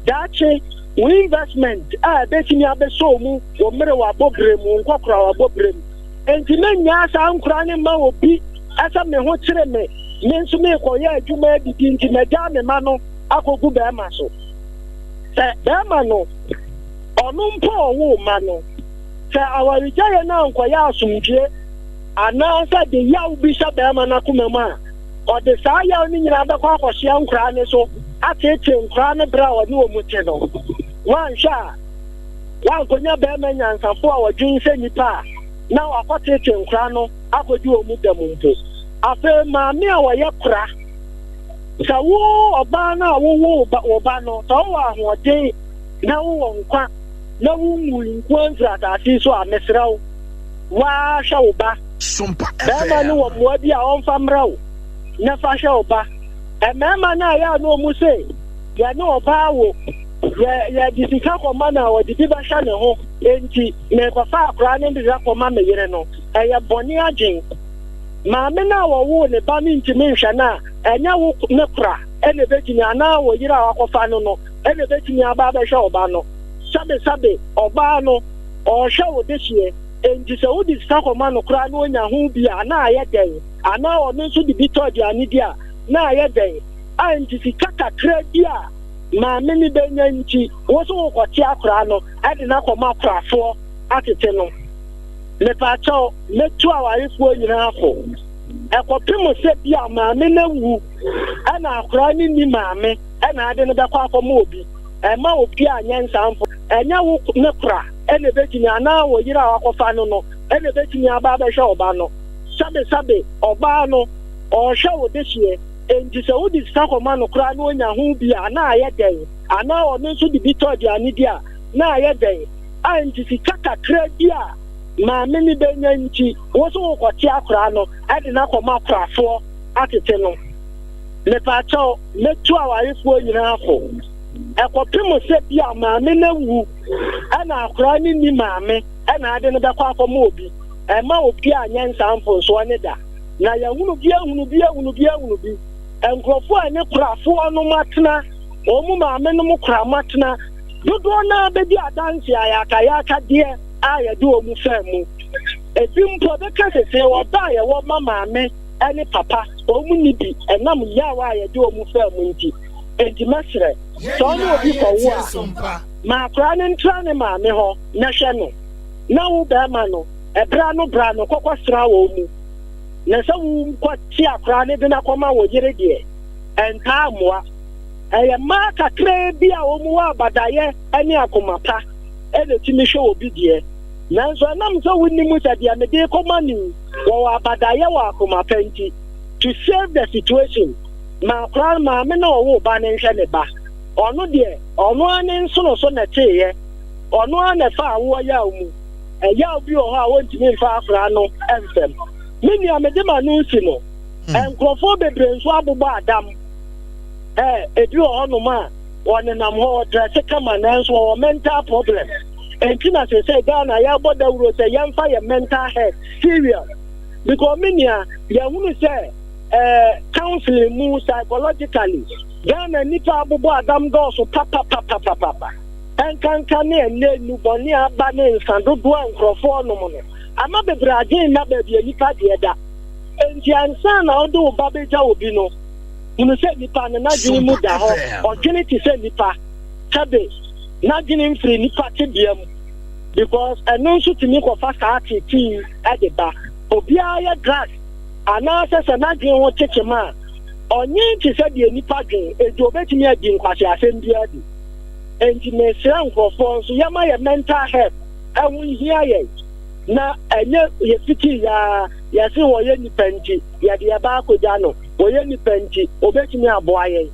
Daakye, wo investment a ɛbɛtumi abɛsɔ wo mu wɔ mmerɛ w'abɔberɛ mu, wo nkɔkora w'abɔberɛ mu. Enti mɛnnyaa saa nkoraa no mma obi sɛ me ho kyere me Me nso merekɔyɛ adwuma adidi nti magyaa me mma no akɔgu barima so. Sɛ barima no, ɔno mpo a ɔwoo mma no, sɛ awaregyaeɛ no ankɔyɛ asomdwoeɛ anaasɛ de yaw bi hyɛ barima no akoma mu a, ɔde saa yaw no nyinaa bɛkɔ akɔhyia nkoraa no so ateetee nkoraa no berɛ a ɔne wɔn te no. Woanhwɛ a, woankɔnya barima nyansafo a ɔdwen sɛ nnipa a, na wakɔteetee nkoraa no akɔdi wɔn dɛm mpo. Afei maame a ɔyɛ kora, sɛ wo ɔbaa no a wowoo wo ba no, sɛ wowɔ ahoɔden na wowɔ nkwa na wonwui nko ara mfiri asase yi so a, mesrɛ wo, wo ara hwɛ wo ba. Barima no wɔ mmoa bi a ɔmfa mmrɛ wo na fa hwɛ wo ba. Mmarima no a ɛyɛ a na wɔn se yɛne ɔbaa wo, yɛ yɛde sika kɔma no a ɔde bi bɛhwɛ ne ho, enti merekɔfa akwadaa no de akɔma me yere no, ɛyɛ bɔne adwene. Maame no a ɔwoo ne ba no ntumi nhwɛ no a, ɛnyɛ wo ne kora na ebetumi anaa wo yere a wakɔfa no no na ebetumi aba abɛhwɛ wo ba no. Sɛbesɛbe, ɔbaa no, ɔrehwɛ wo dehyeɛ, enti sɛ wode sika kɔma no koraa na onya ho bi a, na ayɛ dɛn? Anaa ɔno nso de bi tɔ aduane di a, na ayɛ dɛn? A enti sika kakra bi a maame no benya nti, wo nso wokɔte akwadaa no de no akɔma akorafoɔ atete no. Mepaakyɛw, mɛtu awarefoɔ nyinaa fo. Ɛkɔpem sɛ bi a maame no awu ɛna akwadaa no nni maame ɛna ade no bɛkɔ akɔma obi. Ɛmma obi a nyɛ nsamfo. Ɛnyɛ wo ne kora ɛna ɛbɛtumi anaa wo yere a wakɔfa no no ɛna ɛbɛtumi aba abɛhwɛ wo ba no. Sɛbesɛbe, ɔbaa no, ɔrehwɛ wo dehyeɛ, enti sɛ wode sika kɔma no koraa na ɔnya ho bi a, na ayɛ dɛn? Anaa ɔno nso de bi tɔ aduane di a, na ayɛ dɛn? A enti sika kakra bi a maame no bɛnya nti, wo nso wokɔte akwadaa no de no akɔma akorafoɔ atete no. Mepaakyɛw, mɛtu awarefoɔ nyinaa fo. Ɛkɔpem sɛ bi a maame no awu ɛna akwadaa no nni maame ɛna ade no bɛkɔ akɔma obi. Ɛmma obi anyɛ nsaa mfonsoɔ ne da. Na yɛahunu bi ahunu bi ahunu bi ahunu bi. Nkurɔfoɔ a ɛne korafoɔ nom atena, wɔn maame nom kora moatena, dodoɔ no ara bɛdi adanseɛ ayakayakadeɛ a yɛde wɔn faa mu. Ebi mpo bɛka sese ɔdɔ a yɛwɔ ma maame ne papa wɔn nni bi ɛnam yaw a yɛde wɔn faa mu nti. Enti mɛsrɛ, sɛ ɔne obi kɔwo a, ma akwadaa no ntra ne maame hɔ na hwɛ no, na wo barima no, ɛberɛ ano berɛ ano kɔkɔsra wɔn mu. Na sɛ wokɔte akwadaa no de no akɔma wo yere deɛ, ɛntaa mmoa. Ɛyɛ mmaa kakraa bi a wɔwɔ abadaeɛ ne akoma pa na ɛtumi hwɛ obi deɛ. Nanso ɛnam sɛ wonim sɛ deɛ mede rekɔma no yi, wɔwɔ abadaeɛ wɔ akoma pa nti, to save the situation, Ma akwadaa no, maame no a ɔwoo ba no nhwɛ ne ba. Ɔno deɛ, ɔno ara ne nsono so na ɛteeɛ. Ɔno ara na ɛfa awoɔ yaw mu. Ɛyaw bi wɔ hɔ a wɔntumi mfa akwadaa no mfam. Me nua, mede m'ano resi no, nkurɔfoɔ bebree nso abobɔ adam. Ɛ, ebi wɔ hɔnom a, wɔnenam hɔ, wɔdrɛse kama nanso wɔwɔ mental problem. Enti na seesei Ghana yɛrebɔ dawuro sɛ yɛmfa yɛn mental health serious. Because me nua, yɛahunu sɛ eh, counseling mu psychologically, Ghana nnipa abobɔ adam dɔɔso papapapapapa. Ɛnkanka ne ɛnnɛ nnubɔne a aba ne nsa dodoɔ a nkurɔfoɔ nom no, ama bebree adwene nna baabi a nnipa deɛ da. Enti ansa na wode wo ba bɛgya obi no, hunu sɛ nipa no n'adwene mu da hɔ, ɔdwene te sɛ nipa, sɛbe n'adwene mfiri nipa tebea mu because ɛno nso tumi kɔfa saa ateetee yi de ba. Obiara yɛ drugs anaasɛ sɛ n'adwene ho kyekyem a, ɔnyen te sɛ deɛ nipa dwen, enti obetumi adi nkwaseasɛm biara bi. Enti mesrɛ nkurɔfoɔ nso yɛma yɛ mental health ɛho nhia yɛn na ɛnyɛ yɛfitii yaa yɛse wɔyɛ nipa nti yɛde yɛba akɔgya no, wɔyɛ nipa nti obetumi aboa yɛn.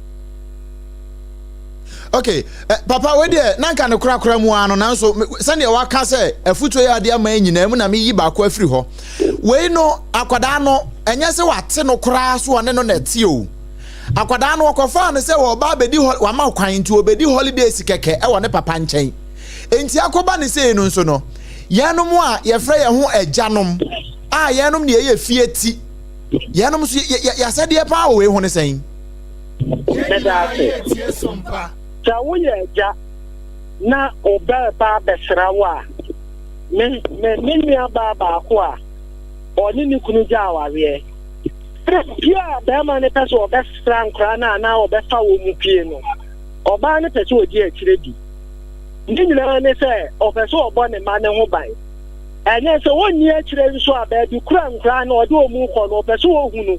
Okay, eh, papa wei deɛ na nka ne korakora mu ara no, nanso sɛdeɛ waka sɛ afutuo yɛ adeɛ ama nyinaa mu na meyi baako afiri hɔ. Wei no, akwadaa no, ɛnyɛ sɛ wate no koraa so ɔne no na ɛte o. Akwadaa no wɔkɔfaa no sɛ wɔba abɛdi hɔ, wama kwan nti wɔbɛdi holidays kɛkɛ ɛwɔ ne papa nkyɛn. Enti akɔba ne sei no nso no, yɛnom a yɛfrɛ yɛn ho agyanom a yɛnom ne yɛyɛ fie ti, yɛnom nso yɛasɛdeɛ paa wɔ wei ho ne sɛn?
Meda ase. Sɛ woyɛ agya na wo ba reba abɛsra wo a, me me me nuabaa baako a ɔne ne kunu gya awareɛ. Berɛ biara a barima no pɛ sɛ ɔbɛsra nkwadaa no anaa ɔbɛfa wɔn mu pie no, ɔbaa no pɛ sɛ ɔdi akyire bi. Ne nyinaa ne sɛ ɔpɛ sɛ ɔbɔ ne mma no ho ban. Ɛnyɛ sɛ ɔnni akyire nso a, baabi koro a nkwadaa no ɔde wɔn rekɔ no, ɔpɛ sɛ ɔhunu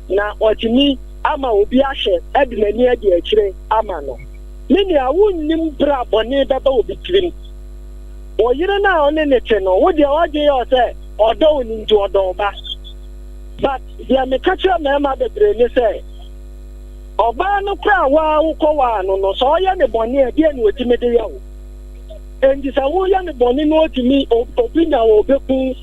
na ɔtumi ama obi ahwɛ de n'ani adi akyire ama no. Me nua, wonnim berɛ a bɔne bɛba obi tirim. Wo yere no a ɔne ne te no, wo deɛ w'adwene yɛ wo sɛ ɔdɔ wo no nti ɔdɔ wo ba. But deɛ meka kyerɛ mmarima bebree ne sɛ, ɔbaa no koraa a woa wokɔwaa no no, sɛ ɔyɛ ne bɔne a, ɛdeɛn na ɔtumi de yɛ wo? Enti sɛ woyɛ no bɔne na ɔtumi, obi nya wɔ ɔbɛku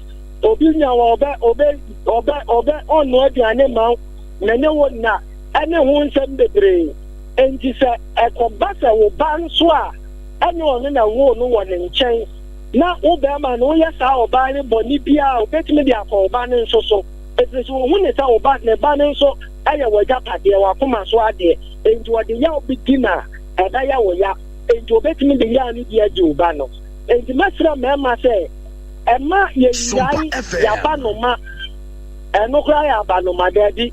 obi nya wɔ ɔbɛ ɔbɛ ɔbɛ ɔbɛ ɔnnoa aduane ma wo na ne wo nna ɛne ho nsɛm bebree. Enti sɛ ɛkɔba sɛ wo ba nso a ɛne ɔno na ɛwoo no wɔ ne nkyɛn na wo barima no woyɛ saa ɔbaa no bɔne biara a, ɔbɛtumi de akɔ wo ba no nso so, ɛfiri sɛ ɔhu ne sɛ wo ba ne ba no nso yɛ w'agyapadeɛ, w'akoma so adeɛ. Enti ɔde yaw bi di no a, ɛbɛyɛ wo ya. Enti ɔbɛtumi de yaw no bi adi wo ba no. Enti mɛsrɛ mmarima sɛ ɛma yɛnnyae yɛabanoma. Ɛno koraa yɛ abanoma, daabi.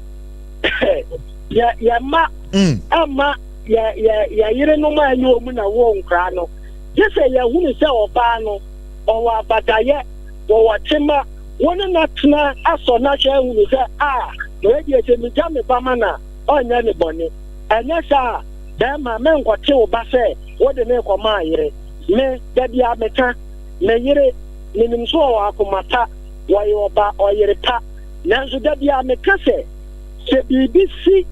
Yɛ yɛ mma ɛmma yɛ yɛ yɛ yerenom a ɛnyɛ wɔn na wɔ nkoraa no. Gye sɛ yɛhunu sɛ ɔbaa no ɔwɔ abadayɛ, wɔwɔ tema, wo ne no atena asɔ no ahwɛ ahunu sɛ a wei deɛ sɛ megya me ba ma no a ɔnyɛ ne bɔne. Ɛnyɛ saa a, bɛrima menkɔte wo ba sɛ wode me rekɔma ayere. Me, da biara meka, me yere, menim so ɔwɔ akoma pa, wɔyɛ ɔba ɔyere pa. Nanso da biara meka sɛ, sɛ biribi si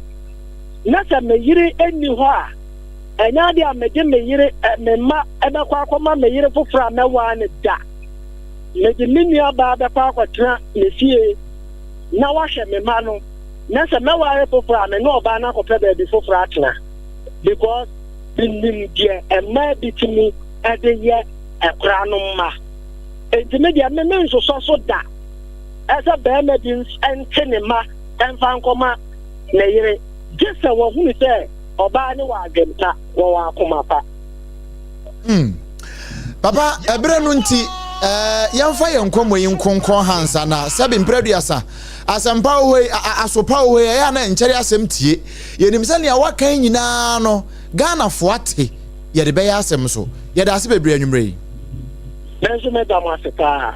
na sɛ me yere nni hɔ a, ɛnyɛ ade a mede me yere, me mma bɛkɔ akɔma me yere foforɔ a mɛwaa no da. Mede me nuabaa bɛkɔ akɔtena ne fie na wahwɛ me mma no, na sɛ mɛware foforɔ a, me ne ɔbaa no akɔpɛ baabi foforɔ atena because menim deɛ mmaa bi tumi de yɛ ɛkora no mma. Enti me deɛ me mensosɔ so da sɛ barima bi nte ne mma mfa nkɔma ne yere, gye sɛ wahunu sɛ ɔbaa no wɔ adwempa, wɔwɔ akoma pa.
Mm. Papa, ɛberɛ no nti, eh, yɛmfa yɛn nkɔmmɔ yi nkonkɔn ha nsa na sɛbe mprɛduasa asɛmpa wɔ hɔ yi, asopa wɔ hɔ yi, ɛyɛ a na nkyɛre asɛm tie. Yɛnim sɛ nea waka yi nyinaa no, Ghanafoɔ ate, yɛde bɛyɛ asɛm so. Yɛda ase bebree anwummerɛ yi.
Me nso meda mo ase paa.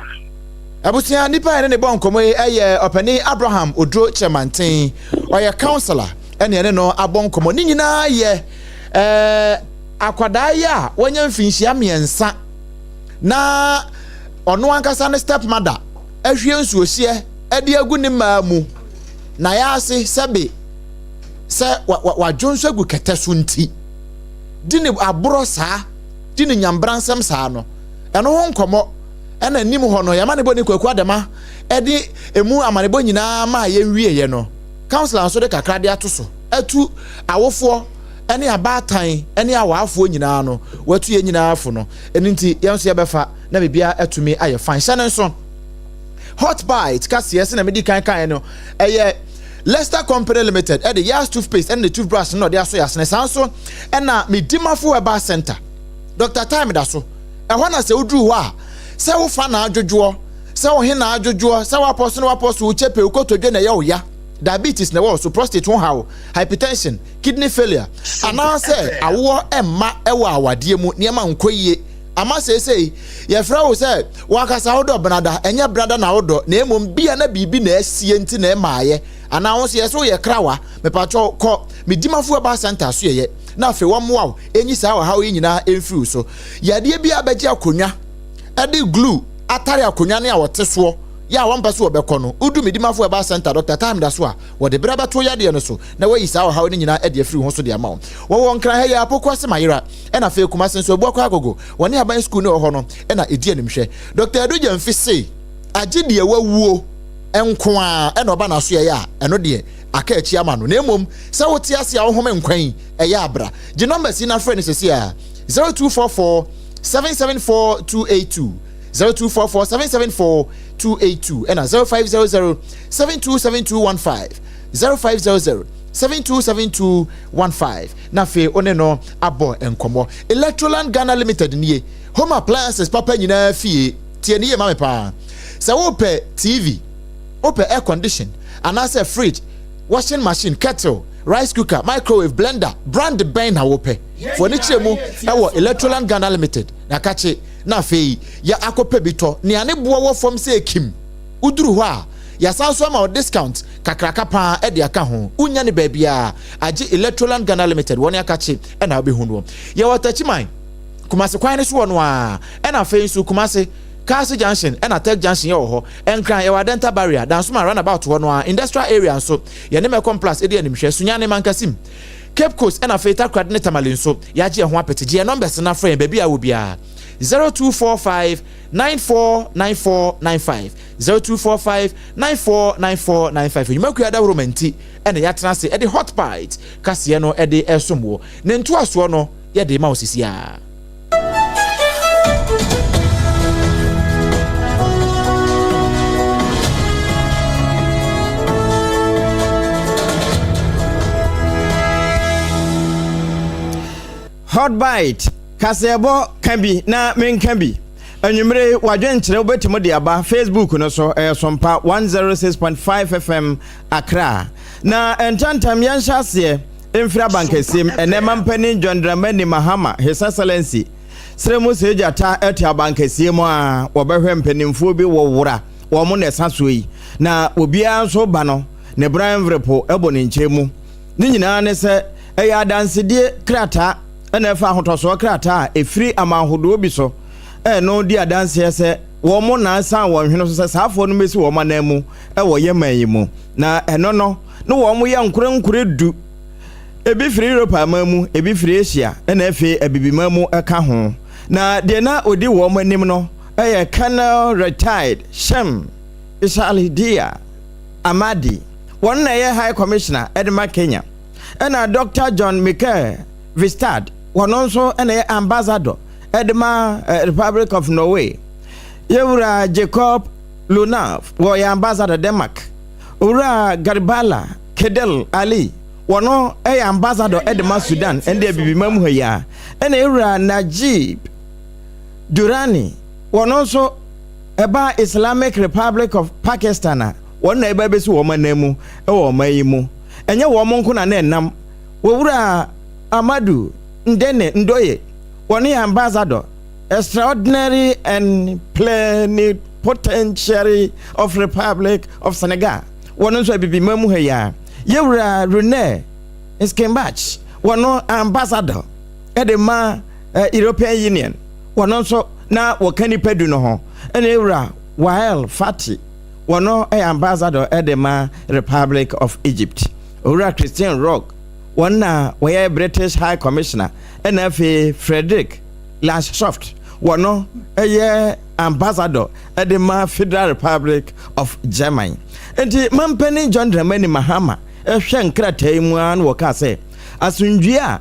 Abusua, nipa a yɛne ne bɔ nkɔmmɔ yi yɛ Ɔpanin Abraham Oduro Kyerɛmanten. Ɔyɛ councillor ɛne yɛne no abɔ nkɔmmɔ. Ne nyinaa yɛ ɛɛ akwadaa yi a wanya mfinhyia mmiɛnsa na ɔno ankasa ne step mother ahwie nsuohyeɛ de agu ne mmaa mu na yɛase sɛbe. sɛ wadwo nso agu kɛtɛ so nti di ne aborɔ saa, di ne nyambransɛm saa no, ɛno ho nkɔmmɔ ɛna anim hɔ no yɛma ne bɔ ne Kwaku Adama ɛde emu amanebɔ nyinaa ma a yɛnwieɛ no. Councillor nso de kakra de ato so atu awofoɔ ɛne abaatan ɛne awaafoɔ nyinaa no, watu yɛn nyinaa fo no. Ɛno nti yɛn nso yɛbɛfa na biribiara atumi ayɛ fine. Hyɛ no nso, Hot Bite kaseɛ sɛ na medi kan kan no, ɛyɛ Leicester Company Limited ɛde Yas toothpaste ɛne ne toothbrush no na ɔde aso yɛ asene. Saa nso ɛna Medimafo Herbal Center, Dr Time da so ɛhɔ na sɛ woduru hɔ a, sɛ wofa na adwodwoɔ, sɛ wohe na adwodwoɔ, sɛ woapɔ so na woapɔ so, wo kyɛpɛ, wo kotodwe na ɛyɛ wo ya, diabetes na ɛwɔ so, prostate ho haw, hypertension, kidney failure, anaasɛ awoɔ ɛmma ɛwɔ awadeɛ mu, nneɛma nkɔ yie ama seesei yɛfrɛ wo sɛ wankasa wodɔ benada, ɛnyɛ benada na wodɔ, na mmom bia na biribi na asie nti na ɛmaayɛ, anaa wo nso yɛ sɛ woyɛ krawa, mepatwɛ kɔ Medimafo Herbal Center so yɛyɛ na afei wɔmmoa wo ɛnyi saa ɔhaw yi nyinaa ɛmfiri wo so. Yadeɛ bi abɛgye akonnwa ɛde glue atare akonnwa ne a wɔte soɔ yɛ a wɔmpɛ so wɔbɛkɔ no, wodu Medimafo Herbal Center, Dr Time da so a, wɔde berɛ bɛto yadeɛ no so na wɔayi saa ɔhaw no nyinaa ɛde afiri wo ho so de ama wo. Wɔwɔ Nkran ha yi, Apoko ase Mayera, ɛna afei Kumase nso, Abuakɔ Agogo, wɔne aban sukuu ne wɔ hɔ no ɛna ɛdi animhwɛ. Dr Adu Gyamfi se agye deɛ wawuo nko a ɛna ɔba n'aso yɛyɛ a, ɛno deɛ aka akyi ama no, na mmom sɛ wote ase a wohome nkwan yi, ɛyɛ abra gye numbers yi na frɛ no sɛsi a: 0244 774 282, 0244 774 282, ɛna 0500 727215, 0500 727215, na afei wo ne no abɔ nkɔmmɔ. Electroland Ghana Limited nie, home appliances papa nyinaa fie. Tie ne yie ma me paa. Sɛ wopɛ TV, wopɛ air condition anaasɛ fridge, washing machine, kettle, rice cooker, microwave, blender, brand bɛn na wopɛ? Fo ani kyerɛ mu ɛwɔ Electroland Ghana Limited na kakye na afei yɛ akɔpɛ bi tɔ nea ne boɔ wɔ fam sɛ kim. Woduru hɔ a, yɛasan so ama wo discount kakraka paa ɛde aka ho. Wonya ne baabiaa agye Electroland Ghana Limited, wɔne akakye ɛna wobɛhu no. Yɛwɔ Takyiman, Kumase kwan no so wɔ no a, ɛna afei nso Kumase Kaase Junction ɛna Tech Junction yɛwɔ hɔ. Nkran, yɛwɔ Adenta Barrier, Dansoma roundabout hɔ no a, Industrial Area nso yɛne Mɛkɔm Plus ɛdi animhwɛ. Sunyane, Mankasim, Cape Coast, ɛna afei Takoradi ne Tamale nso yɛagye ɛho apete. Gye yɛn numbers no afrɛ yɛn baabi a wɔ biara: 0245 949495, 0245 949495. Nnwumakuo adahoro ma nti ɛna yɛatena ase ɛde Hot Bite kaseɛ no ɛde ɛsom wɔ ne ntoasoɔ no yɛde ma wo sisi a.
Hot Bite kaseɛbɔ, ka bi na menka bi. Anwummere wadwenkyerɛ wobɛtumi de aba Facebook no so, ɛyɛ Sompa 106.5 FM Accra. Na ntantam yɛnhyɛ aseɛ mfiri abankɛseɛm. Ɛnɛ mampanin John Dramani Mahama, His Excellency, serɛ mu sɛ gyata ɛte abankɛseɛ mu a, wɔbɛhwɛ mpanimfoɔ bi wɔ wora wɔn na ɛsa soɔ yi, na obiara nso ba no ne bran mverepo ɛbɔ ne nkyɛn mu. Ne nyinaa ne sɛ ɛyɛ adansedie krataa ɛna ɛfa ahotɔsoɔ krataa a ɛfiri aman ahodoɔ bi so ɛno di adanseɛ sɛ wɔn na asan wɔn hwene so sɛ saafoɔ no bɛsi wɔn anan mu ɛwɔ yɛman yi mu. Na ɛno no ne wɔn yɛ nkorenkore 10. Ebi firi Europe aman mu, ebi firi Asia, ɛna afei Abibiman mu ɛka ho. Na deɛ na odi wɔn anim no ɛyɛ Colonel Retired Shem Ishalidia Amadi, wɔn na ɛyɛ High Commissioner ɛde ma Kenya. Ɛna Dr John Michael Vistad, wɔn nso ɛna ɛyɛ ambassador ɛde ma Republic of Norway. Yɛwura Jacob Lunav, wɔyɛ ambassador Denmark. Owura Garibala Kedel Ali, wɔno ɛyɛ ambassador ɛde ma Sudan, ɛnde Abibima mu ha yi a. Ɛna ewura Najib Durani, wɔno nso ɛba Islamic Republic of Pakistan a wɔn na ɛba bɛsi wɔn anan mu ɛwɔ ɔman yi mu. Ɛnyɛ wɔn nko na na ɛnam. Wɔwura Amadu Ndene Ndoye, wɔn yɛ ambassador extraordinary and plenipotentiary of Republic of Senegal, wɔn nso Abibima mu ha yi a. Yɛwura Rene Skimbach, wɔn ambassador ɛde ma European Union, wɔn nso na wɔka nipa 10 no ho. Ɛna ewura Wael Fati, wɔn yɛ ambassador ɛde ma Republic of Egypt. Owura Christian Rock. wɔn na wɔyɛ British High Commissioner, ɛna afei Frederick Lanchsoft, wɔno yɛ Ambassador de ma Federal Republic of Germany. Enti Mampanin John Dramani Mahama hwɛ nkrataa yi mu ara na wɔkaa sɛ, Asomdwoeɛ a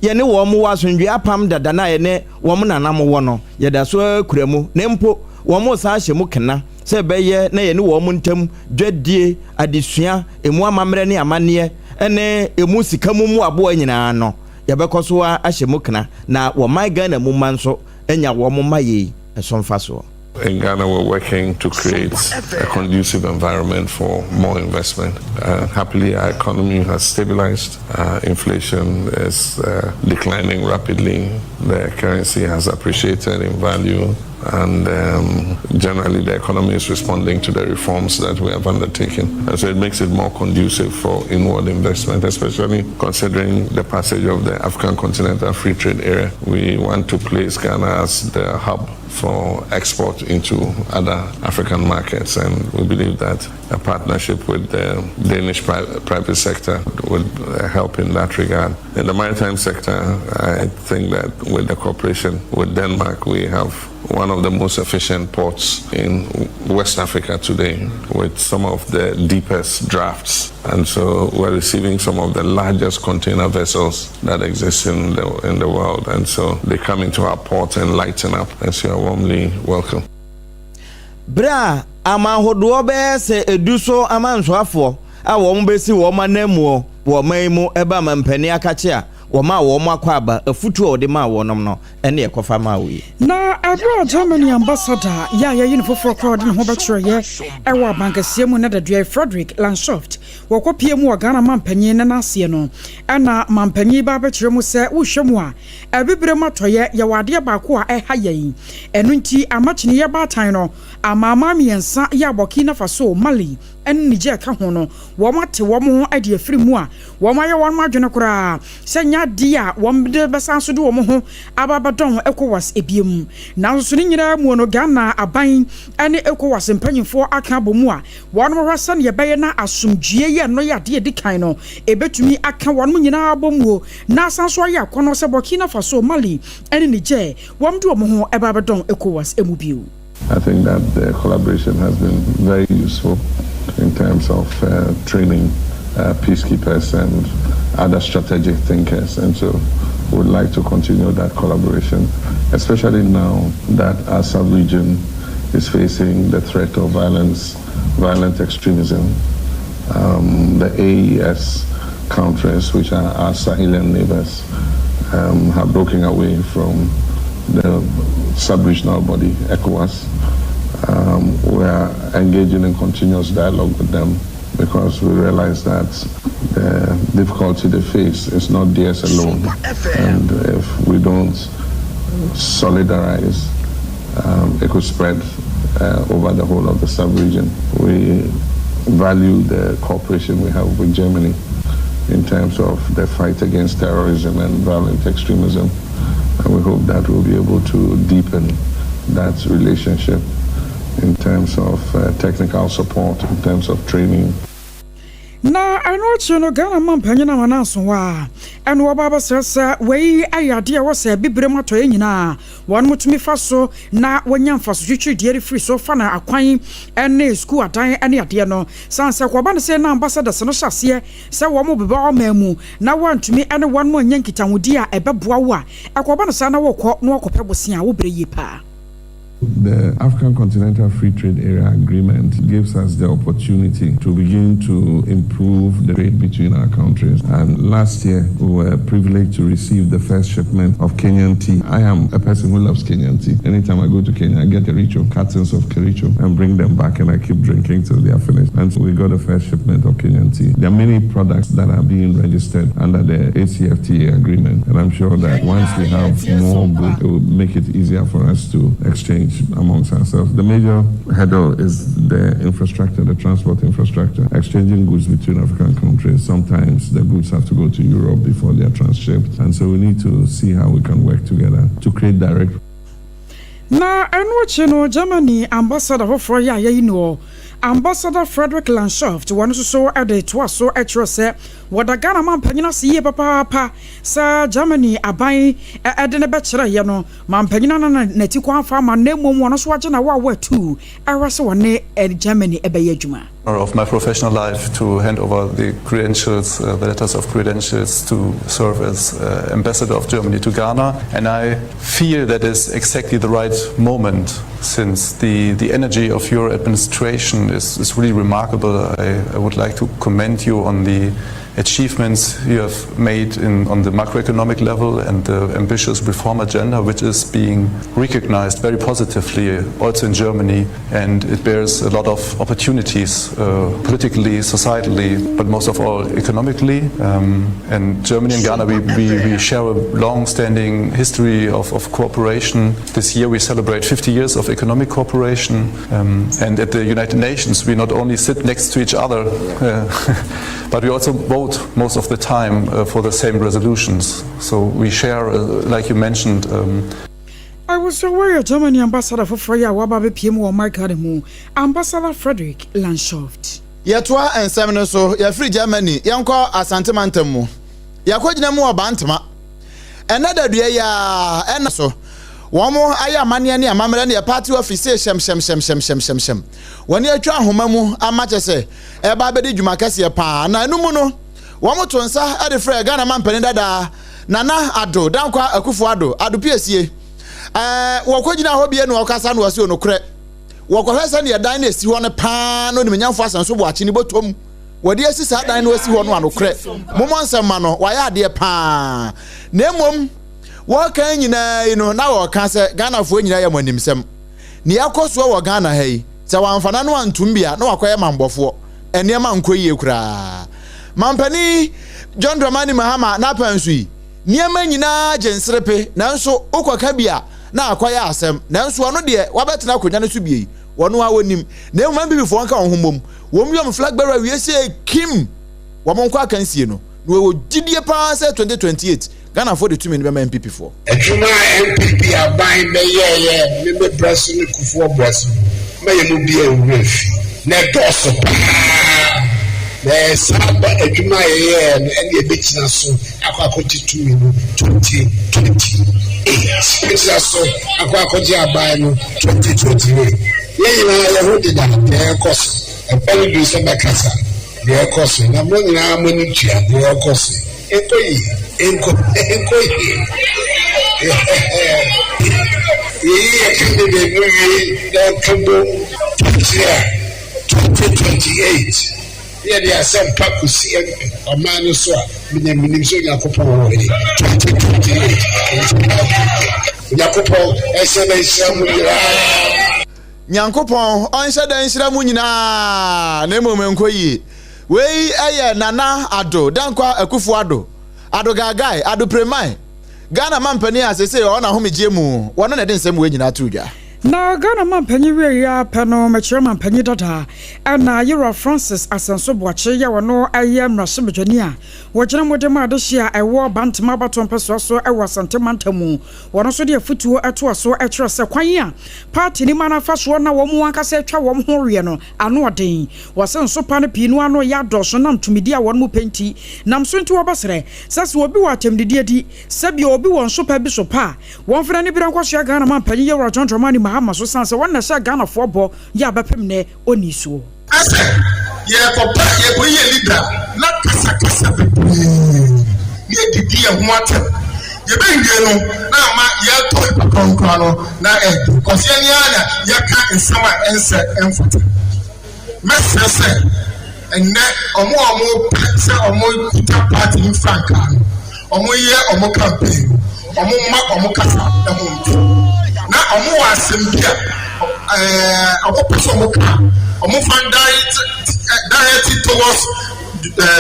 yɛne wɔn wɔ, asomdwoeɛ apam dada no a yɛne wɔn nananom wɔ no, yɛda so ara kura mu, na mpo wɔresan ahyɛ mu kena sɛ ɛbɛyɛ na yɛne wɔn ntam dwadie, adesua, emu amammerɛ ne amanneɛ, ne emu sika mu mmoaboa nyinaa no, yɛbɛkɔ so ara ahyɛ mu kena, na wɔman Ghana mu mma nso anya wɔn mma yei so mfasoɔ.
In Ghana, we're working to create a conducive environment for more investment. Uh, happily, our economy has stabilized. Uh, inflation is uh, declining rapidly. The currency has appreciated in value. And um, generally, the economy is responding to the reforms that we have undertaken. And so it makes it more conducive for inward investment, especially considering the passage of the African Continental Free Trade Area. We want to place Ghana as the hub for export into other African markets, and we believe that a partnership with the Danish pri private sector would uh, help in that regard. In the maritime sector, I think that with the cooperation with Denmark, we have one of the most efficient ports in West Africa today with some of the deepest drafts. And so we're receiving some of the largest container vessels that exist in the, in the world. And so they come into our port and lighten up. And so you're warmly welcome.
Berɛ a aman hodoɔ bɛyɛ sɛ edu so amansoafoɔ a wɔn bɛsi wɔn ananmuo wɔ ɔman yi mu ɛba mampanin akakye a wɔmaa wɔn akwaaba afutuo a wɔde maa wɔnom no ne ɛkɔfa maa wo yi.
Na ɛberɛ a Germany ambassador yɛ a yɛayi no foforɔ koraa a ɔde ne ho bɛkyerɛeɛ wɔ abankɛseɛ mu nnɛ daduae Frederick Lanchsoft wɔkɔpie mu wɔ Ghana mampanyin no n'aseɛ no ɛna mampanyin yi ba abɛkyerɛ mu sɛ wohwɛ mu a Abibirem atɔeɛ yɛwɔ adeɛ baako a ɛha yɛn ɛno nti ama kyiniiɛ baatan no amanaman mmiɛnsa yɛ a Burkina Faso, Mali ne Niger ka ho no wɔn ate wɔn ho de afiri mu a wɔn ayɛ wɔn adwene koraa sɛ nyɛ adeɛ a wɔn de bɛsan so de wɔn ho aba abɛdɔn Ecowas biom. Nanso ne nyinaa muo no Ghana aban ne Ecowas mpanyinfoɔ aka abɔ mu a wɔn hwɛ sɛdeɛ ɛbɛyɛ na asomdwie yɛ no yɛ adeɛ ɛdi kan no ɛbɛtumi aka wɔn nyinaa abɔ muo na asan so ayɛ akɔnnɔ sɛ Burkina Faso, Mali ne Niger wɔn de wɔn ho ba abɛdɔn Ecowas mu bio.
I think that the collaboration has been very useful in terms of uh, training uh, peacekeepers and other strategic thinkers. And so we would like to continue that collaboration, especially now that our sub-region is facing the threat of violence, violent extremism. Um, the AES countries, which are our Sahelian neighbors, um, have broken away from the sub-regional body, ECOWAS. Um, we are engaging in continuous dialogue with them because we realize that the difficulty they face is not theirs alone. And if we don't solidarize, um, it could spread uh, over the whole of the sub-region. We value the cooperation we have with Germany in terms of the fight against terrorism and violent extremism. And we hope that we'll be able to deepen that relationship in terms of uh, technical support, in terms of training.
Na ɛno akyi no Ghana mampanyin Amana Asowa ɛna wɔba abɛsrɛ sɛ wei ayɛ adeɛ a ɛwɔ sɛ Abibirem atɔeɛ nyinaa wɔn tumi fa so na wɔnya mfaso twitwirideɛ de firi so fa na akwan ne sukuu adan ne adeɛ no san sɛ kɔba no sɛ na ambassadors no hyɛ aseɛ sɛ wɔn beba ɔman mu na wɔantumi ne wɔn mo anya nkitahodie a ɛbɛboa wo a ɛkɔba no saa na wɔkɔ na wɔkɔpɛ bosea a wobrɛ yie paa.
The African Continental Free Trade Area Agreement gives us the opportunity to begin to improve the trade between our countries. And last year, we were privileged to receive the first shipment of Kenyan tea. I am a person who loves Kenyan tea. Anytime I go to Kenya, I get Kericho, cartons of Kericho, and bring them back, and I keep drinking till they are finished. And so we got the first shipment of Kenyan tea. There are many products that are being registered under the ACFTA agreement, and I'm sure that once we have more goods, it will make it easier for us to exchange amongst ourselves. The major hurdle is the infrastructure, the transport infrastructure. Exchanging goods between African countries. Sometimes the goods have to go to Europe before they are transshipped. And so we need to see how we can work together to create direct
Na ɛno akyi no, Germany ambassador foforɔ yɛ a yɛayi noɔ Ambassador Frederick Landschaft wɔn nso so de toa so kyerɛ sɛ wɔda Ghana mampanyin ase yie papaapa sɛ Germany aban de no bɛkyerɛeɛ no mampanyin ana n'ati kwan afa ama na mmom wɔn nso agye na wɔawo atu ɛhwɛ sɛ wɔne Germany ɛbɛyɛ adwuma.
Of my professional life to hand over the credentials, the letters of credentials to serve as ambassador of Germany to Ghana. And I feel that is exactly the right moment since the energy of your administration is really remarkable. I would like to commend you on the achievements you have made on the macroeconomic level and the ambitious reform agenda, which is being recognized very positively also in Germany, and it bears a lot of opportunities politically, societally, but most of all economically. And Germany and Ghana, we share a long-standing history of cooperation. This year we celebrate 50 years of economic cooperation, and at the United Nations we not only sit next to each other, but we also vote most of the time for the same resolutions. So we share, like you mentioned,
I was aware Germany ambassador foforɔ yi a waba abɛpie mu wɔ ɔman Ghana mu, Ambassador Frederick Landschaft.
Yɛtoa nsɛm no so. Yɛfiri Germany, yɛnkɔ Asantemantam mu. Yɛakɔgyina mu wɔ Bantama. Ɛnɛ dadua yi a ɛna so wɔn ayɛ amanneɛ ne amammerɛ ne yɛ party office hyɛm hyɛm hyɛm hyɛm hyɛm hyɛm hyɛm wɔne atwa ahoma mu ama kyɛ sɛ ɛba abɛdi dwuma kɛseɛ paa. Na ɛno mu no, wɔn to nsa de frɛ Ghana mampanin dadaa Nana Addo Dankwa Akufo Addo, Addo Piesie. Wɔkɔgyina hɔ bie na wɔkasa na wɔsi onokorɛ wɔkɔhwɛ sɛdeɛ dan no esi hɔ no paa na onimnyamfo Asenso Boakye ne bɔtɔm wɔde asi saa dan no asi hɔ no. Anokorɛ momɔ nsɛm ma no, wayɛ adeɛ paa. Na mmom wɔka nyinaa yi no na wɔka sɛ Ghanafoɔ nyinaa yɛ mo animsɛm nea ɛkɔ soɔ wɔ Ghana ha yi sɛ wɔamfa n'ano antom bi a na wakɔyɛ mambɔfoɔ. Nneɛma nkɔ yie koraa. Mampanin John Dramani Mahama n'apɛn so yi, nneɛma nyinaa gye nserepe, nanso wokɔka bi a na akɔyɛ asɛm. Nanso ɔno deɛ, wabɛtena akonnwa no so bie yi, wɔno a wɔnim na mmom NPP foɔ nka wɔn ho mmom wɔn yɔm flag bearer wie sɛ kim wɔn nkɔ akansie no na wɔwɔ gyidie paa sɛ 2028 Ghanafoɔ de tumi no bɛma NPP foɔ.
Adwuma a NPP aban bɛyɛɛyɛ me brɛ so ne Kufuor brɛ so ma yɛ mu bi a nwura fi na ɛdɔɔso paa na ɛyɛ saa ba adwuma a yɛyɛɛ no ɛne yɛbɛgyina so akɔ akɔgye tumi no 2028, bɛgyina so akɔ akɔgye aban no 2028. Yɛn nyinaa yɛn ho deda deɛ ɛkɔ so. Ɛpɛ no duru sɛ mɛkasa deɛ ɛkɔ so na mo nyinaa mo ani tua deɛ ɛkɔ so. Nkɔ yie, nkɔ nkɔ yie. Yɛyi yɛ candidate no wie na ɛka bom akyire a, 2028 yɛde asɛmpa kɔsi ɔman no so a menya menim sɛ Onyankopɔn wɔ hɔ. 2028, Onyankopɔn ɛhyɛ na nhyira mu nyinaa.
Nyankopɔn ɔnhyɛ da nhyira mu nyinaa, na mmom nkɔ yie. Wei ɛyɛ Nana Addo Dankwa Akufo Addo, Addo Gaagai, Addo Preman, Ghana mampanin a sese ɔwɔ n'ahomegye mu. Wɔno na ɛde nsɛm wei nyinaa to dwa.
Na Ghana mampanyin wie yi apɛ no, mɛkyerɛ mampanyin dada ɛna Yɛwura Francis Asenso Boakye yɛ wɔno ɛyɛ mmarahyɛbadwani a wɔgyina mmɔden mu adehye a ɛwɔ Bantama abatoɔ mpɛsoa so ɛwɔ Asante mantam mu. Wɔn nso de afutuo ɛtoa so ɛkyerɛ sɛ kwan a party ne ma no afa soɔ na wɔn ankasa atwa wɔn ho weɛ no ano ɔden. Wɔsɛ nsopa no pii no ano yɛ adɔɔso nam tumidi a wɔn mu pɛ nti nam so nti wɔbɛsrɛ sɛ obi wɔ atɛmdidi adi, sɛbi obi wɔ nsopa bi so pa a, wɔn fana ne bira nkɔsoa Ghana mampanyin Yɛwura John Dramani Mahama so san sɛ wɔn na ɛhyɛ Ghanafoɔ bɔ yɛ abɛpem nɛ ɔni soɔ.
Asɛ yɛkɔpa yɛkɔyɛ leader na kasakasa bebree ne yɛdidi yɛn ho atɛm, yɛbɛwie no na ama yɛtɔ nipa kɔnkɔn no na ɛdi kɔsi ɛni ara na yɛka nsɛm a ɛnsɛ ɛmfata. Mɛsrɛ sɛ ɛnɛ ɔmo a ɔmo pɛ sɛ ɔmo kuta party no frankaa no, ɔmo yɛ ɔmo campaign no, ɔmo ma ɔmo kasa ɛho nto na ɔmo wɔ asɛm bi a ɔmo pɛ sɛ ɔmo ka, ɔmo fa direct towards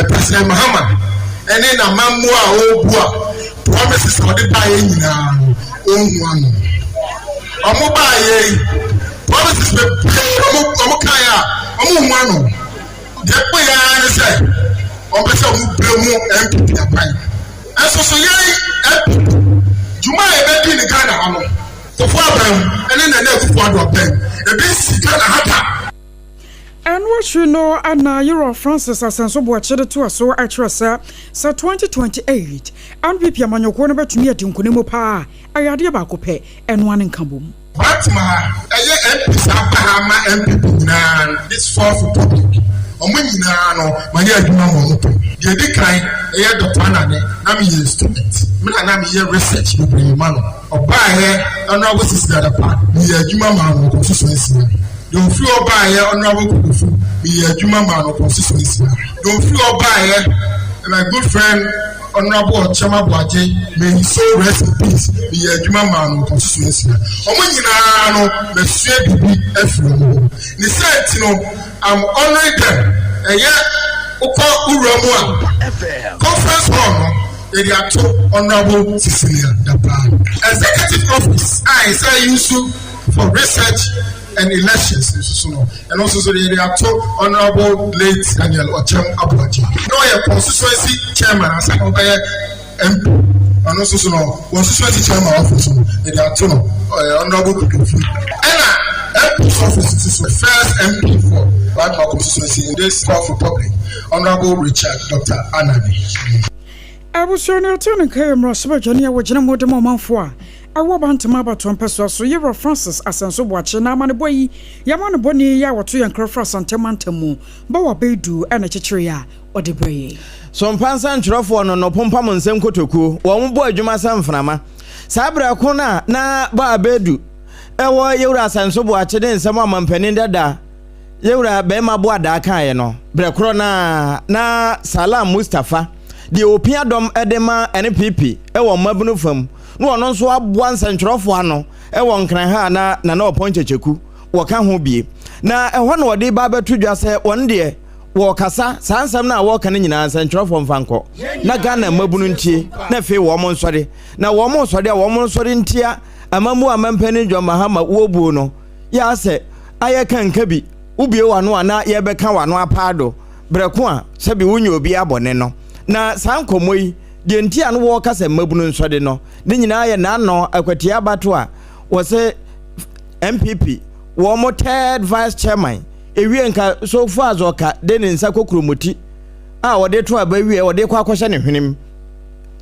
President Mahama ɛne n'amammuo a ɔrebu a promises a ɔde baayɛ nyinaa no ɔnhu ano. Ɔmo baayɛ yi, promises bebree ɔmo kaeɛ a ɔmo hu ano. Deɛ ɛkpɔ yɛ ara ne sɛ ɔmo pɛ sɛ ɔmo bere mu NPP aban. Ɛnso so yɛn NPP dwuma a yɛbɛdi ne Ghana ha no, Kufuor aban ɛne Nana Akufo Addo aban, ebi nsi Ghana ha da.
akyiri no na Yerah Francis Asenso Boakye de toa so kyerɛ sɛ, sɛ 2028 NPP amanyɔkuo no bɛtumi adi nkonim paa a, ɛyɛ adeɛ baako pɛ, ɛno ara ne nkabom.
Bantama ha ɛyɛ MPs aba ha ama NPP nyinaa this fourth republic ɔmo nyinaa no mayɛ adwuma ma ɔmo pɛn. Deɛ edi kan ɛyɛ Doctor Anane na meyɛ student me na na meyɛ research bebree ma no. Ɔbaeɛ Honourable Sisi Adapa meyɛ adwuma maa no wɔ constituency ha. Deɛ ɔfiri hɔ baeɛ Honourable Kokofu meyɛ adwuma maa no wɔ constituency ha. Deɛ ɔfiri hɔ baeɛ my good friend Honourable Ɔkyɛm Aboagye, may his soul rest in peace, meyɛ adwuma maa no wɔ constituency ha. Wɔn nyinaa no, masua biribi afiri wɔn hɔ. Ne saa nti no, I'm honouring them. Ɛyɛ wokɔ wura mu a, conference hall no, yɛde ato Honourable Cecilia Dapaah. Executive office a yɛsan use for research and elections nso so no, ɛno nso so yɛde ato Honourable late Daniel Ɔkyɛm Aboagye. Na ɔyɛ constituency chairman ansa na ɔbɛyɛ MP. Ɔno nso so no, constituency chairman office no, yɛde ato no Honourable Kodofi. Ɛna MP's office nso so, first MP for Bantama constituency in this fourth republic, Honourable Richard Doctor Anani.
Abusua no ɛte ne nka yɛ mmarahyɛbadwani a wɔgyina mu de ma ɔmanfoɔ a Ɛwɔ Bantama abatoɔ mpɛsoa so, Yewura Francis Asenso Boakye na amanebɔ yi yɛ amanebɔni yi a wɔto yɛn nkra firi Asante mantam mu ba wɔ Abeidu na ɛkyekyereeɛ a ɔde brɛ yɛn.
So mpa nsɛntwerɛfoɔ no no pompam nsɛm kotokuo, wɔn bɔ adwuma sɛ mframa. Saa berɛ ko no a na ba Abeidu wɔ Yewura Asenso Boakye de nsɛm a ɔmampanin dada Yewura Barima Boadaa kaeɛ no, berɛ korɔ no ara na Salam Mustapha, deɛ ɔpia dɔm de ma NPP wɔ mmabunu fam, na ɔno nso aboa nsɛntwerɛfoɔ ano wɔ Nkran ha a na Nana Ɔpɔn Kyekyeku wɔ ka ho bie. Na ɛhɔ na ɔde ba abɛto dwa sɛ wɔn deɛ wɔrekasa, saa nsɛm no a wɔreka no nyinaa nsɛntwerɛfoɔ mfa nkɔ na Ghana mmabunu ntie na afei wɔn nsɔre. Na wɔn nsɔre a wɔn nsɔre ntia amammuo a Mampanin John Mahama wɔbuo no yɛ asɛ ayɛ kanka bi, wobue w'ano a na yɛrebɛka w'ano apaa do berɛ ko a sɛbi wonyɛ obiara bɔne no. Na saa nkɔmmɔ yi Deɛ nti a na wɔreka sɛ mmabunu nsɔde no, ne nyinaa yɛ n'ano akwatia abato a wɔse NPP wɔn third vice chairman ewie nka so far as ɔka de ne nsa kɔ kuromoti a wɔde to aba wie wɔde kɔ akɔhyɛ ne hwenem.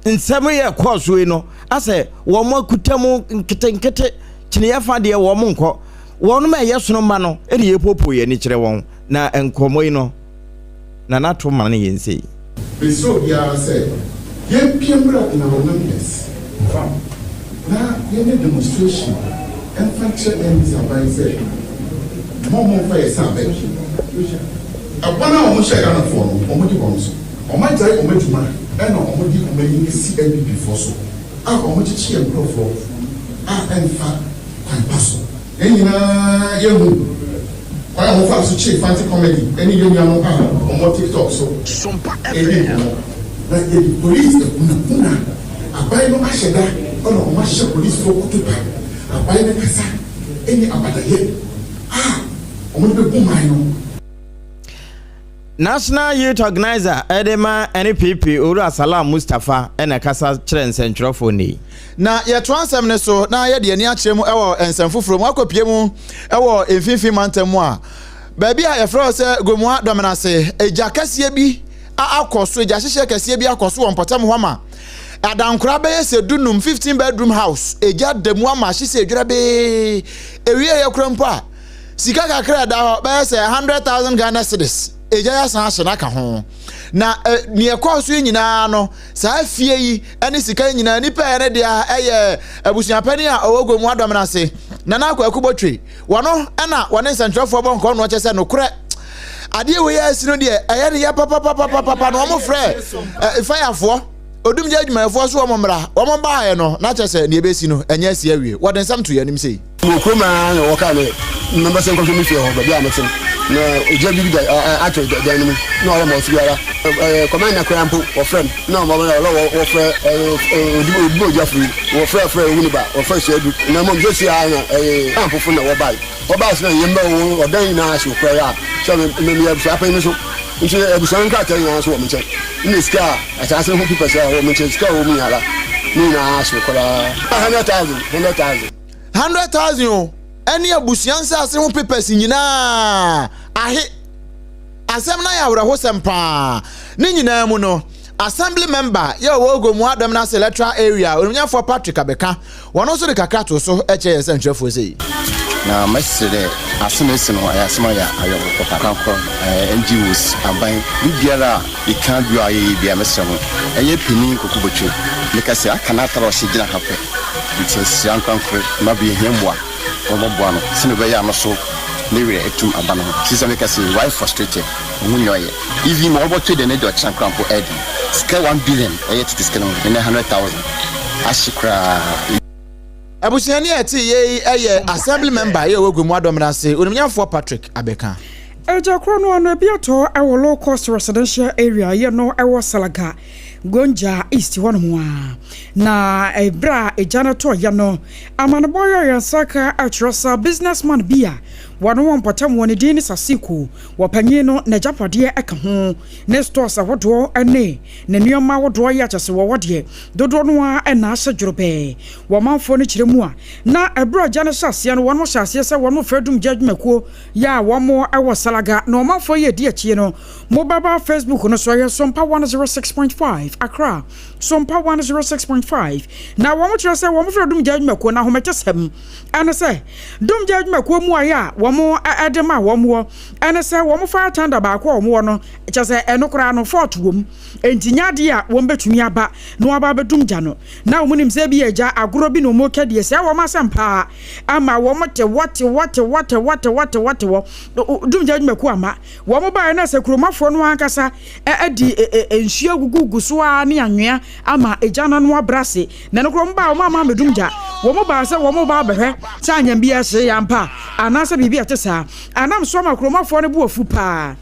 Nsɛm yɛ kɔɔ so yi no asɛ wɔn akuta mu nketenkete kyiniiɛ fa deɛ wɔn nkɔ wɔn a ɛyɛ sono mma no ɛne yɛpoopoo yɛn ani kyerɛ wɔn na nkɔmmɔ yi no Nana to ma no yɛn sei.
Mesrɛ obiara sɛ yɛmpue mmra in our numbers na yɛnyɛ demonstration mfa nkyerɛ NDC aban sɛ mma ɔmo mfa yɛ sɛ abɛ. Ɛbɔ no a ɔmo hyɛɛ Ghanafoɔ no ɔmo di bɔ no so. Ɔmo agyae ɔmo adwuma ɛna ɔmo de ɔmo ani asi NPP foɔ so a ɔmo kyekye yɛn nkorɔfoɔ a ɛmfa kwan pa so. Yɛn nyinaa yɛahu kwan a wɔfaa so kyee Fante Comedy ne yɛn nuanom a wɔwɔ TikTok so redi nkɔmmɔ. Na yɛde police ahunahuna aban no ahyɛ da na wɔahyehyɛ polisfoɔ kutupa, aban no kasa ne abadayɛ a wɔde bɛbu man no.
National Youth Organiser de ma NPP Owura Salam Mustapha na ɛkasa kyerɛ nsɛntwerɛfoɔ nnɛ yi.
Na yɛtoa nsɛm no so na yɛde ani akyerɛ mu wɔ nsɛm foforɔ mu akɔpie mu wɔ mfimfini mantam mu a baabi a yɛfrɛ hɔ sɛ Gomoa Dɔmenase egya kɛseɛ bi akɔ so egya hyehyeɛ kɛseɛ bi akɔ so wɔ mpɔtam hɔ ma adankora bɛyɛ sɛ dunum 15 bedroom house egya da mu ama ahye sɛ edwira bee ewie yɛ kora mpo a Sika kakra a ɛda hɔ bɛyɛ sɛ 100,000 Ghana cedis, egya yi asan ahye no aka ho. Na eh, nea ɛkɔɔ so yi nyinaa no, saa fie yi ne sika yi nyinaa, nipa a ɛyɛ ne dea ɛyɛ abusuapanin a ɔwɔ Gomu Adɔmena ase, Nana Kwaku Botwe. Wɔno ɛna wɔne nsɛntwerɛfoɔ bɔ nkɔɔ no ɔkyɛ sɛ nokorɛ adeɛ wei a asi no deɛ ɛyɛ ne yɛ papapapapapa na wɔn frɛ eh, fayafoɔ odumgya adwumayɛfoɔ so wɔn mmra wɔn baeɛ no na kyɛ sɛ nea ɛbɛsi no ɛnyɛ asi awie wɔde nsɛm to yɛn anim sei.
Mowɔ kurom ara na wɔkaa dɛ mebɛsen nkɔhwɛ me fie hɔ beebi a metse no, na ogya bi da atɔ dan no mu na ɔyɛ ma ɔtse biara. Kɔmanda koraa mpo wɔfrɛ no na ɔma ɔwɔ wɔfrɛ odibogyafo yi, wɔfrɛ frɛ owu ne ba, wɔfrɛ Suadu. Na mbom sesei ara na kampofo na wɔbae. Wɔbae so na nyɛmba wɔ ɔdan nyina hyew koraa a, sɛ meyɛ ebusuapanyin so ntsi ebusua no nkrataa nyina so wɔ me nkyɛn, nna sika a asaase no ho papers a ɔwɔ me nkyɛn, sika a ɔwɔ mu nyinara ne nyina hyew koraa. 100,000, 100,000.
100,000 o, ɛne abusua nsase ho papers nyinaa ahe. Asɛm no ayɛ awerɛhosɛm paa. Ne nyinaa mu no, Assembly member yɛ ɔwɔ Gomoa Dɔmenase Electoral Area, Onimnyafoɔ Patrick Abeka, wɔno nso de kakra too so kyerɛɛ yɛn sɛnkyerɛfoɔ sei.
Na mɛsrɛ dɛ asɛm a esi no ɔyɛ asɛm a ɔyɛ awerɛhow papa. Korankor, NGOs, aban, biribiara a yɛkã bio a ɔyɛ yie biara mɛsrɛ ho, ɛnyɛ panyin Kwaku Botwe, mekã sɛ aka n'atar a ɔhyɛ gyina ha pɛ, ntsi mesrɛ ankorankor mma bi yehia mboa na wɔbɔboa no sɛnea ɔbɛyɛ a no so ne werɛ etum aba no ho. Sesei a mekã sɛ yi, ɔayɛ frustrated, onnhu nyia ɔyɛ. Even ma wɔbɔtoe dɛ ne de ɔkyena koraa mpo ɛyɛ den. Sika 1 billion ɛyɛ tete sika no mu ndɛ 100,000 ahye koraa.
Abusuani a ɛte yei yɛ Assembly Member yɛ ɔwɔ Gomu Adɔmena ase, Onimnyamfoɔ Patrick Abeka.
Agya korɔ no ano ebi atɔ wɔ low cost residential area yɛ no wɔ Salaga, Gonja East hɔ nom a. Na ɛberɛ a egya no tɔ yɛ no, amanebɔ yɛ yɛn nsa ka kyerɛ sɛ businessman bi a wɔne wɔ mpɔtam wɔ ne din ne Sasiku wɔ panyin no n'agyapadeɛ ka ho ne stores ahodoɔ ne ne nneɛma ahodoɔ yɛ akyɛse wɔwɔ deɛ dodoɔ no ara na ahyɛ dworobɛɛ wɔ ɔmanfoɔ no kyerɛ mu a na ɛberɛ a gya no hyɛ aseɛ no wɔn hyɛ aseɛ sɛ wɔn frɛ dum gya adwumakuo yɛ a wɔn wɔ Salaga na ɔmanfoɔ yɛ di akyie no mobɛba Facebook no so ɛyɛ Sompa 106.5 Accra Sompa 106.5 na wɔn kyerɛ sɛ wɔn frɛ dum gya adwumakuo na ahometesɛm ɛne sɛ dum gya adwumakuo mu ayɛ a wɔn de ma wɔn wɔ ɛne sɛ wɔn fire tender baako a wɔn wɔ no kyɛ sɛ ɛno koraa no fault wɔ mu enti nyɛ adeɛ a wɔn bɛtumi aba na wɔn aba abɛdum gya no na wɔn nim sɛ bi yɛ gya agorɔ bi na wɔn kɛ deɛ sɛ wɔn asɛm paa ama wɔn te wɔ te wɔ te wɔ te wɔ te wɔ te wɔ te wɔ dum gya adwumakuo ama wɔn baeɛ na sɛ kuromafoɔ no ankasa ɛdi nsuo agugugu so a ne anwea ama egya no ano abrɛ ase. Na no koraa wɔn baa wɔn ama amedum gya. Wɔn baa sɛ wɔn ba abɛhwɛ sɛ anyam bi ɛhye yɛ ampa anaasɛ biribi a ɛte saa. Anam so ama kuromafoɔ no bo afu paa.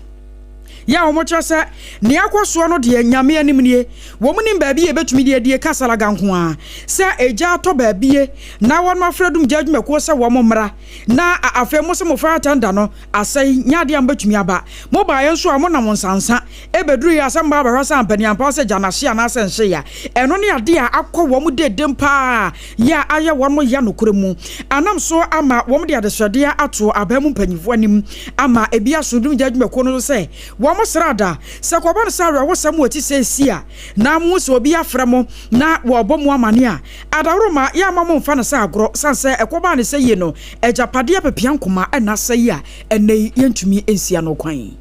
Yɛ a wɔn kyerɛ sɛ nea akɔ soɔ no deɛ Nyame anim nie. Wɔn nim baabi a yɛbɛtumi de adie ka Salaga nko ara. Sɛ egya atɔ baabie na wɔn afrɛ dum gya adwumakuo sɛ wɔn mmra na afei mo se mo fire tender no asɛe nyɛ adeɛ a mobɛtumi aba. Mo baeɛ nso a monam nsansa ɛbɛduru yɛ asɛm baa bɛhwɛ sɛ ampaniampa sɛ gya no ahye anaasɛ nhyeeɛ a, ɛno ne adeɛ a akɔ wɔn dedem paa yɛ a ayɛ wɔn ya nokorɛ mu. Anam so ama wɔn de adesrɛdeɛ ato aban mu mpanyinfoɔ anim ama ebi aso dumgya adwumakuo no so sɛ wɔn srada sɛ kɔba no sɛ awerɛhosɛm wɔ ti sɛ si a na mo sɛ obi afrɛ mo na wɔbɔ mo amane a adaworoma yɛ ama mo mfa no sɛ agorɔ sane sɛ ɛkɔbaa ne sɛ yie no agyapadeɛ pepea nkoma ɛna asɛe a ɛnnɛ yi yɛntumi nsi ano kwan.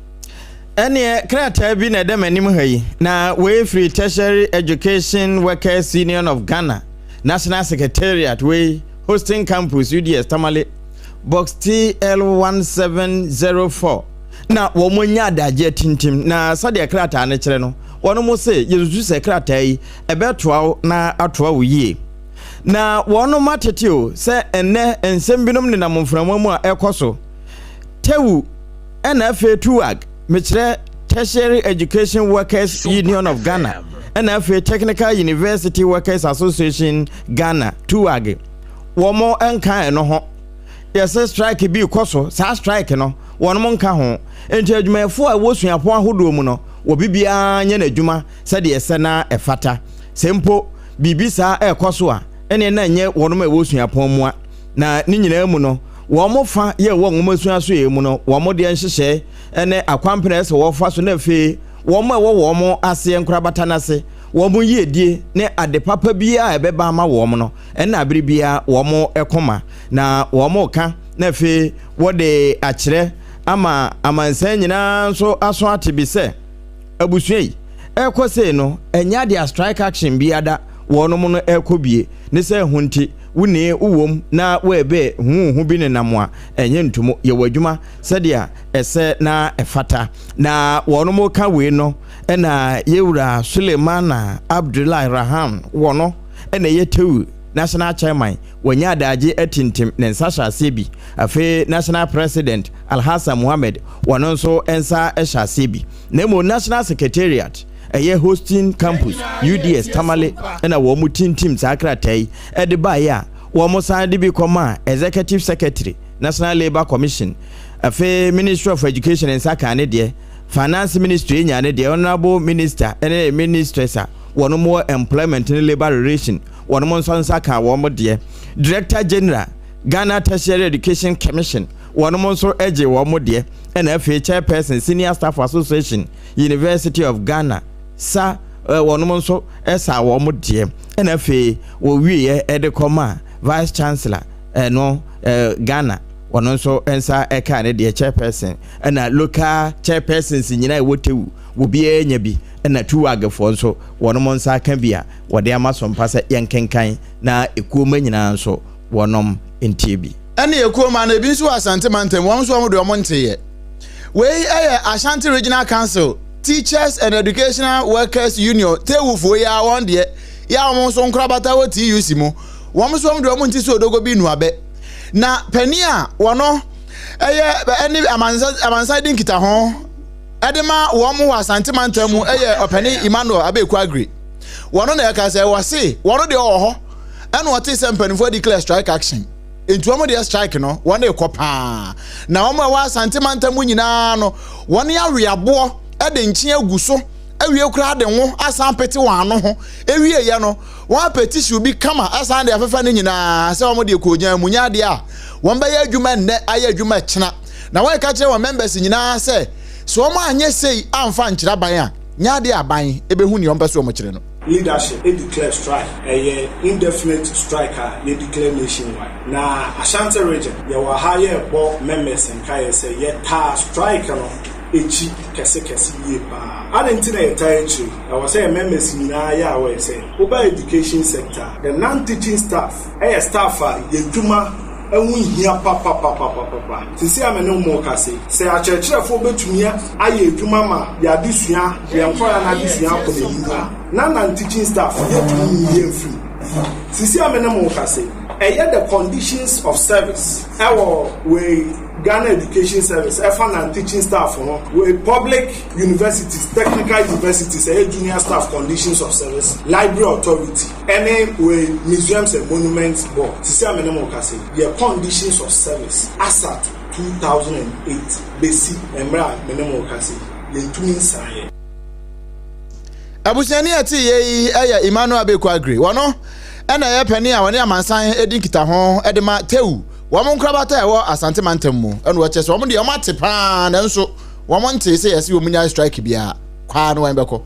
Ɛneɛ krataa bi na ɛda m'anim ha yi, na wei firi Tertiary Education Workers Union of Ghana National Secretariat, wei Hosting Campus, UDS, Tamale, Box TL 1704, na wɔn anya adagye atintim, na sɛdeɛ krataa no kyerɛ no, wɔn mo se yɛsusu sɛ krataa yi ɛbɛtoa wo na atoa wo yie. Na wɔn atete o sɛ ɛnnɛ nsɛm binom nenam mframa mu a ɛkɔ so. TEWU ɛna afei TUAG, mekyerɛ Tertiary Education Workers Union of Ghana, ɛna afei Technical University Workers Association Ghana, TUAG, wɔn nka ɛno ho. Yɛsɛ strike bi kɔ so, saa strike no, wɔn nka ho. Nti adwumayɛfoɔ a ɛwɔ suapɔn ahodoɔ mu no, wɔ bibiara nyɛ n'adwuma sɛdeɛ ɛsɛ na ɛfata. Sɛ mpo biribi saa ɛrekɔ so a, ɛneɛ na ɛnyɛ wɔn a ɛwɔ suapɔn mu a. Na ne nyinaa mu no, wɔn fa yɛ wɔ nwomasua asoɛeɛ mu no, wɔn deɛ nhyehyɛe ne akwampene a ɛsɛ wɔfa so na afei wɔn a ɛwɔ wɔn aseɛ nkorabata no ase, wɔn yiedie ne ade papa biara a ɛbɛba ama wɔn no, ɛna abere biara wɔn koma na wɔn ka na afei wɔde akyerɛ ama amansan nyinaa nso aso ate bi sɛ abusua yi ɛrekɔ sei no, ɛnyɛ adeɛ a strike action biara da wɔnom no ɛrekɔ bie ne sɛ ɛho nti wo nee wowom na woɛbɛ hu wo ho bi nenam a, ɛnyɛ ntomu. Yɛ w'adwuma sɛdeɛ ɛsɛ na ɛfata. Na wɔnom reka wei no na yɛwura Sulemana Abdullahi Rahan wɔ no na ɛyɛ Tewu National Chairman, wanya adagye atintim ne nsa hyɛ aseɛ bi. Afei National President Alhassan Mohammed wɔno nso nsa hyɛ aseɛ bi. Na mmom National Secretariat ɛyɛ Hosting Campus, UDS, Tamale na wɔn tintim saa krataa yi de baeɛ a wɔsan de bi kɔmaa Executive Secretary, National Labour Commission, afei Ministry of Education nsa kaa ne deɛ, Finance Ministry nyaa ne deɛ, Honourable Minister ne Ministers a wɔn wɔ Employment ne Labour Relation wɔn nso nsa kaa wɔn deɛ, Director General, Ghana Tertiary Education Commission. wɔnom nso gyee wɔn deɛ. Ɛna afei Chairperson Senior Staff Association, University of Ghana, sa, wɔnom nso saa wɔn deɛ. Ɛna afei wɔwieɛ de kɔmaa Vice Chancellor no Ghana, wɔno nso nsa kaa ne deɛ, Chairperson, ɛna local chairpersons nyinaa ɛwɔ Tewu, obiara nya bi, ɛna Tuwagfoɔ nso wɔnom nsa aka bi a wɔde ama Sompa sɛ yɛnkenkan na ekuo mma nyinaa nso wɔnom ntie bi.
Ɛne ekuo mma no ebi nso wɔ Asante mantam, wɔn nso wɔn deɛ wɔn nteeɛ. Wei yɛ Ashanti Regional Council Teachers and Educational Workers Union, TEWU foɔ yi ara wɔn deɛ, yɛ a wɔn nso nkorabata wɔ TUC mu. Wɔn nso wɔn deɛ wɔn nte sɛ odogo bi nnuabɛ. Na panin a wɔno ɛyɛ ɛne amansan amansan di nkitaho ɛde ma wɔn wɔ Asante mantam mu ɛyɛ ɔpanin Emmanuel Abeku Agri. Wɔn na ɛka sɛ wɔse wɔn deɛ ɔwɔ hɔ ɛna ɔte sɛ mpanimfoɔ declare strike action. Nti wɔn deɛ strike no wɔn rekɔ paa. Na wɔn a ɛwɔ Asante mantam mu nyinaa no wɔn awe aboɔ ɛde nkyen agu so awie koraa de ngo asan pete wɔn ano ho. Ewieɛ no wɔn apɛ tissue bi kama asan de afefa ne nyinaa sɛ wɔn deɛ koogyan mu nyɛ adeɛ a wɔn bɛyɛ adwuma nnɛ ayɛ adwuma kyena. Na wɔn reka kyerɛ wɔn members nyinaa sɛ sɛ wɔn anyɛ sei amfa ankyerɛ aban a nyɛ adeɛ a aban ɛbɛhu nea wɔn pɛ sɛ wɔn kyerɛ no.
Leadership declare strike, ɛyɛ indefinite strike a yɛ declare nationwide. Na Ashanti region yɛwɔ ha yɛrebɔ members nkaeɛ sɛ yɛtaa strike no akyi kɛse kɛse yie paa. Adɛn nti na yɛtaa akyire? Ɛwɔ sɛ yɛn members nyinaa yɛ aware sɛ woba education sector a, the non-teaching staff ɛyɛ staff a yɛn adwuma ho hia papapapapapa. Seesei a me ne mo rekasa yi, sɛ akyerɛkyerɛfoɔ bɛtumi ayɛ adwuma ma yɛn adesua, yɛn nkwadaa no adesua akɔ n'anim a, na non-teaching staff yɛntumi nyi yɛn mfiri mu. Seesei a me ne mo rekasa yi, ɛyɛ the conditions of service ɛwɔ wei Ghana Education Service ɛfa non-teaching staff ho, wei public universities, technical universities, ɛyɛ junior staff conditions of service, library authority, ɛne wei Museums and Monuments Board. Seesei a me ne mo rekasa yi, yɛ conditions of service as at 2008 besi mmerɛ a me ne mo rekasa yi, yɛntumi nsan yɛ.
Abusuani a ɛte yɛ yi yɛ Emmanuel Abeku Aggrey. Wɔno na ɛyɛ panin a wɔne amansan di nkitaho de ma TEWU, wɔn nkorabata a ɛwɔ Asante mantam mu. Ɛna wɔkyerɛ sɛ wɔn deɛ wɔn ate paa nanso wɔn ntee sɛ yɛse wɔn nyae strike biara. Kwaa no wɔn bɛkɔ.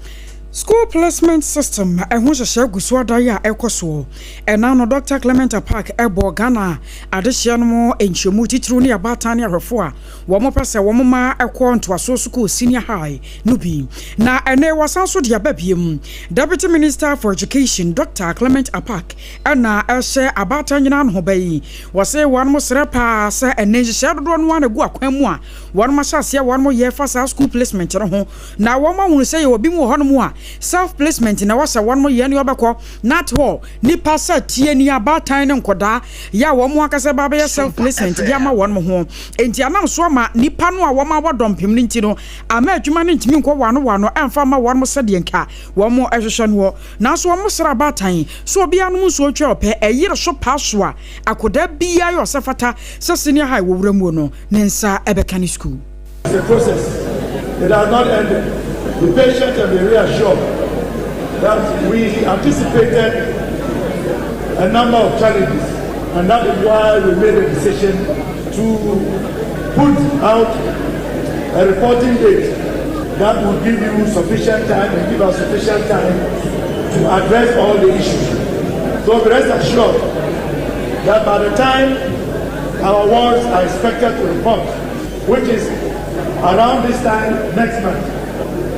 School Placement System ho nhyehyɛe gu so ada yi a ɛkɔ soɔ. Ɛna no Dɔkta Clement Apaak bɔɔ Ghana adehyeɛ no mu nkyerɛmu titiriw ne abaatan ne ahwɛfoɔ a wɔpɛ sɛ wɔn mma kɔ ntoasoɔ sukuu, Senior High, no bi. Na ɛnnɛ wɔasan nso de aba biom. Deputy Minister for Education, Dɔkta Clement Apaak na ɛhyɛ abaatan nyinaa anohoba yi. Wɔse wɔn srɛ paa sɛ ɛnnɛ nhyehyɛe dodoɔ no ara na ɛgu akwan mu a wɔn ahyɛ aseɛ wɔn yɛ fa saa school placement no ho. Na wɔn ahunu sɛ yɛwɔ binom wɔ hɔnom a self placement na ɛwɔ sɛ wɔn yɛ ne wɔbɛkɔ nat hɔ nipa sɛ tie ni abaatan ne nkɔdaa yɛ a wɔn ankasa ba bɛyɛ self placement de ama wɔn ho enti anam so ama nipa no a wɔn awɔ dɔmpem no nti no ama adwuma no ntumi nkɔ wano wano ɛmfa mma wɔn sɛdeɛ nka wɔn hwehwɛ noɔ nanso wɔn srɛ abaatan sɛ obiara nom nsuo ntwa ɔpɛ ɛyere so paa so a akodaa biara yɛ ɔsɛ fata sɛ senior high wɔ wura muo no ne nsa ɛbɛka ne sukuu.
It's a process. It has not ended. Be patient and be reassured that we anticipated a number of challenges, and that is why we made a decision to put out a reporting date that will give you sufficient time and give us sufficient time to address all the issues. So rest assured that by the time our wards are expected to report, which is around this time next month,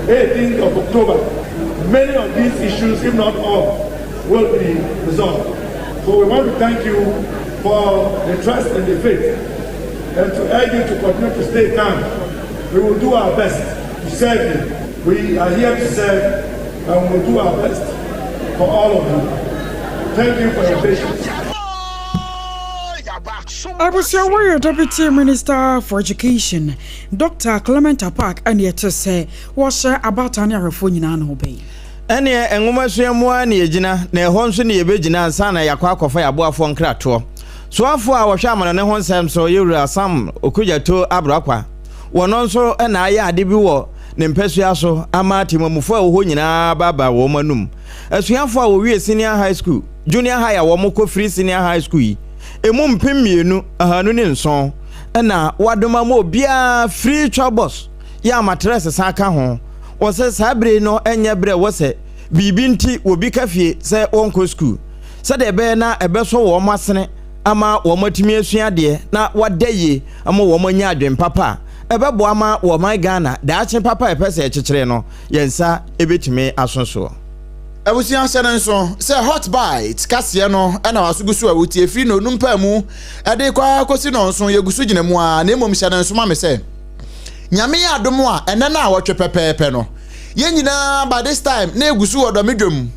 18th of October, many of these issues, if not all, will be resolved. So we want to thank you for the trust and the faith and to urge you to continue to stay calm. We will do our best to serve you. We are here to serve and we will do our best for all of you. Thank you for your patience.
Abusua wɔyɛ Deputy Minister for Education, Dɔkta Clement Apaak ɛne ɛte sɛ wɔhyɛ abaatan ne ahwɛfoɔ nyinaa ne ho bɛn.
Ɛneɛ nwomasua mu ara na yɛgyina, na ɛhɔ nso na yɛbɛgyina ansa na yɛakɔ akɔfa yɛn aboafoɔ nkratoɔ. Soafoɔ a wɔhwɛ amanɔne ho nsɛm so, Yɛwura Sam Okudzeto Ablakwa, wɔno nso na ayɛ ade bi wɔ ne mpasua so ama atemammufoɔ a ɛwɔ hɔ nyinaa abaabaa wɔn anum. Asuafoɔ a wɔwie Senior High School, Junior High a wɔkɔ firi Senior High School yi, ɛmu 2707 na wadom ama obiara free chobos yɛ a matress san ka ho. Wɔsɛ saa bere yi no nyɛ bere a ɛwɔ sɛ biribi nti obi ka fie sɛ wɔnkɔ sukuu sɛdeɛ ɛbɛyɛ na ɛbɛsɔ wɔn asene ama wɔatumi asua adeɛ na wɔada yie ama wɔanya adwene papa a ɛbɛboa ama wɔman Ghana daakye papa a ɛpɛ sɛ ɛkyekyere no yɛn nsa bɛtumi aso soɔ.
Abusua hyɛ no nso sɛ Hot Bite kaseɛ no na w'aso gu so a wotie firi nnɔnum paa mu de rekɔ ara kɔsi nnɔnson, yɛgu so gyina mu ara, na mmom hyɛ no nso ma me sɛ Nyame yɛ adom a ɛnɛ naawɔtwe pɛpɛɛpɛ no yɛn nyinaa by this time na yɛgu so wɔ Dɔme dwam.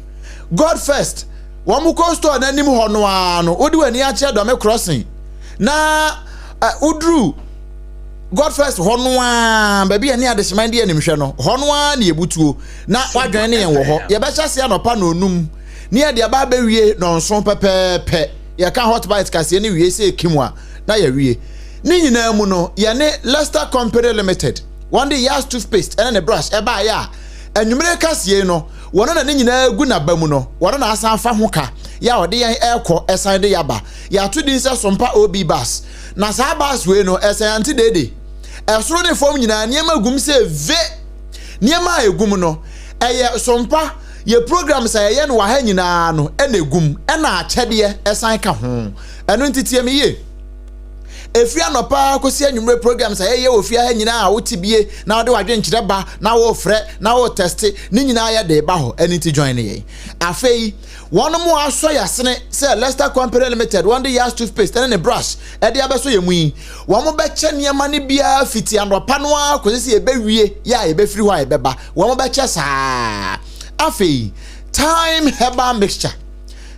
God first, wɔn kɔ store no anim hɔ no ara no wode w'ani akyerɛ Dɔme crossing na woduru God first hɔ no ara baabi a ne adehyeman de animhwɛ no hɔ no ara na yɛbutuo na wadwene ne yɛn wɔ hɔ. Yɛbɛhyɛ aseɛ anɔpa nnɔnnum ne yɛde aba abɛwie nnɔnson pɛpɛɛpɛ. Yɛka hot bite kaseɛ no wie sɛ ɛkim a na yɛawie. Ne nyinaa mu no yɛne Lester Company Limited wɔn de Yas toothpaste ne ne brush ɛbaeɛ a anwummere kaseɛ no wɔn na ne nyinaa gu n'aba mu no wɔn na asan fa ho ka yɛ a ɔde yɛn ɛrekɔ ɛsan de yaba. Yɛato din sɛ Sompa OB Bus na saa bus wei no ɛsɛn ante deede. Ɛsoro ne fam nyinaa nneɛma gum sɛ ve. Nneɛma a ɛgu mu no, ɛyɛ sompa, yɛ programs a yɛyɛ no wɔ ha nyinaa no na ɛgu mu, ɛna akyɛdeɛ ɛsan ka ho. Ɛno nti tie me yie. Ɛfiri anɔpa kɔsi anwummerɛ programs a yɛyɛ wɔ fie ha nyinaa a wote bie na wode w'adwenkyerɛ ba na wofrɛ na wotɛste ne nyinaa yɛ de ba hɔ. Ɛno nti join yɛn. Afei wɔn mo asɔ yasene sɛ Lester Company Limited wɔn de Yas toothpaste ɛne ne brush ɛde abɛsɔ yɛn mu yi. Wɔbɛkyɛ nneɛma no biara fiti anɔpa no ara kɔsi sɛ yɛbɛwie yɛ a yɛbɛfiri hɔ a yɛbɛba. Wɔbɛkyɛ saa. Afei, thyme herbal mixture.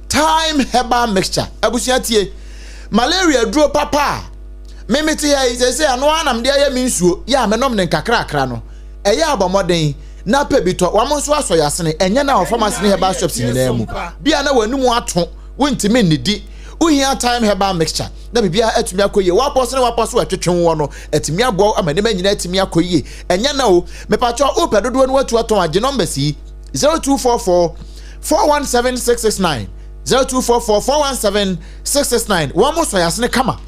Thyme herbal mixture. Abusua tie. Malaria duro papa a me mete ha yi sɛ ano ara na mede ayɛ me nsuo yɛ a menom ne nkakrakra no. Ɛyɛ abɔ mmɔden na pɛ bi tɔ. Wɔn nso asɔ yasene. Ɛnyɛ na wɔ pharmacy ne herbal shops nyinaa mu. Bia na w'anum ato, wontumi nnidi. Wohia thyme herbal mixture. na biribiara atumi akɔ yie. W'abɔ so ne w'apɔ so a ɛtwetwe woɔ no, atumi aboa wo ama nneɛma nyinaa atumi akɔ yie. Ɛnyɛ na o, mepakyɛw wopɛ dodoɔ no watu atɔn a, gye numbers yi, 0244 417 669, 0244 417 669. Wɔn mo sɔ yasene kama.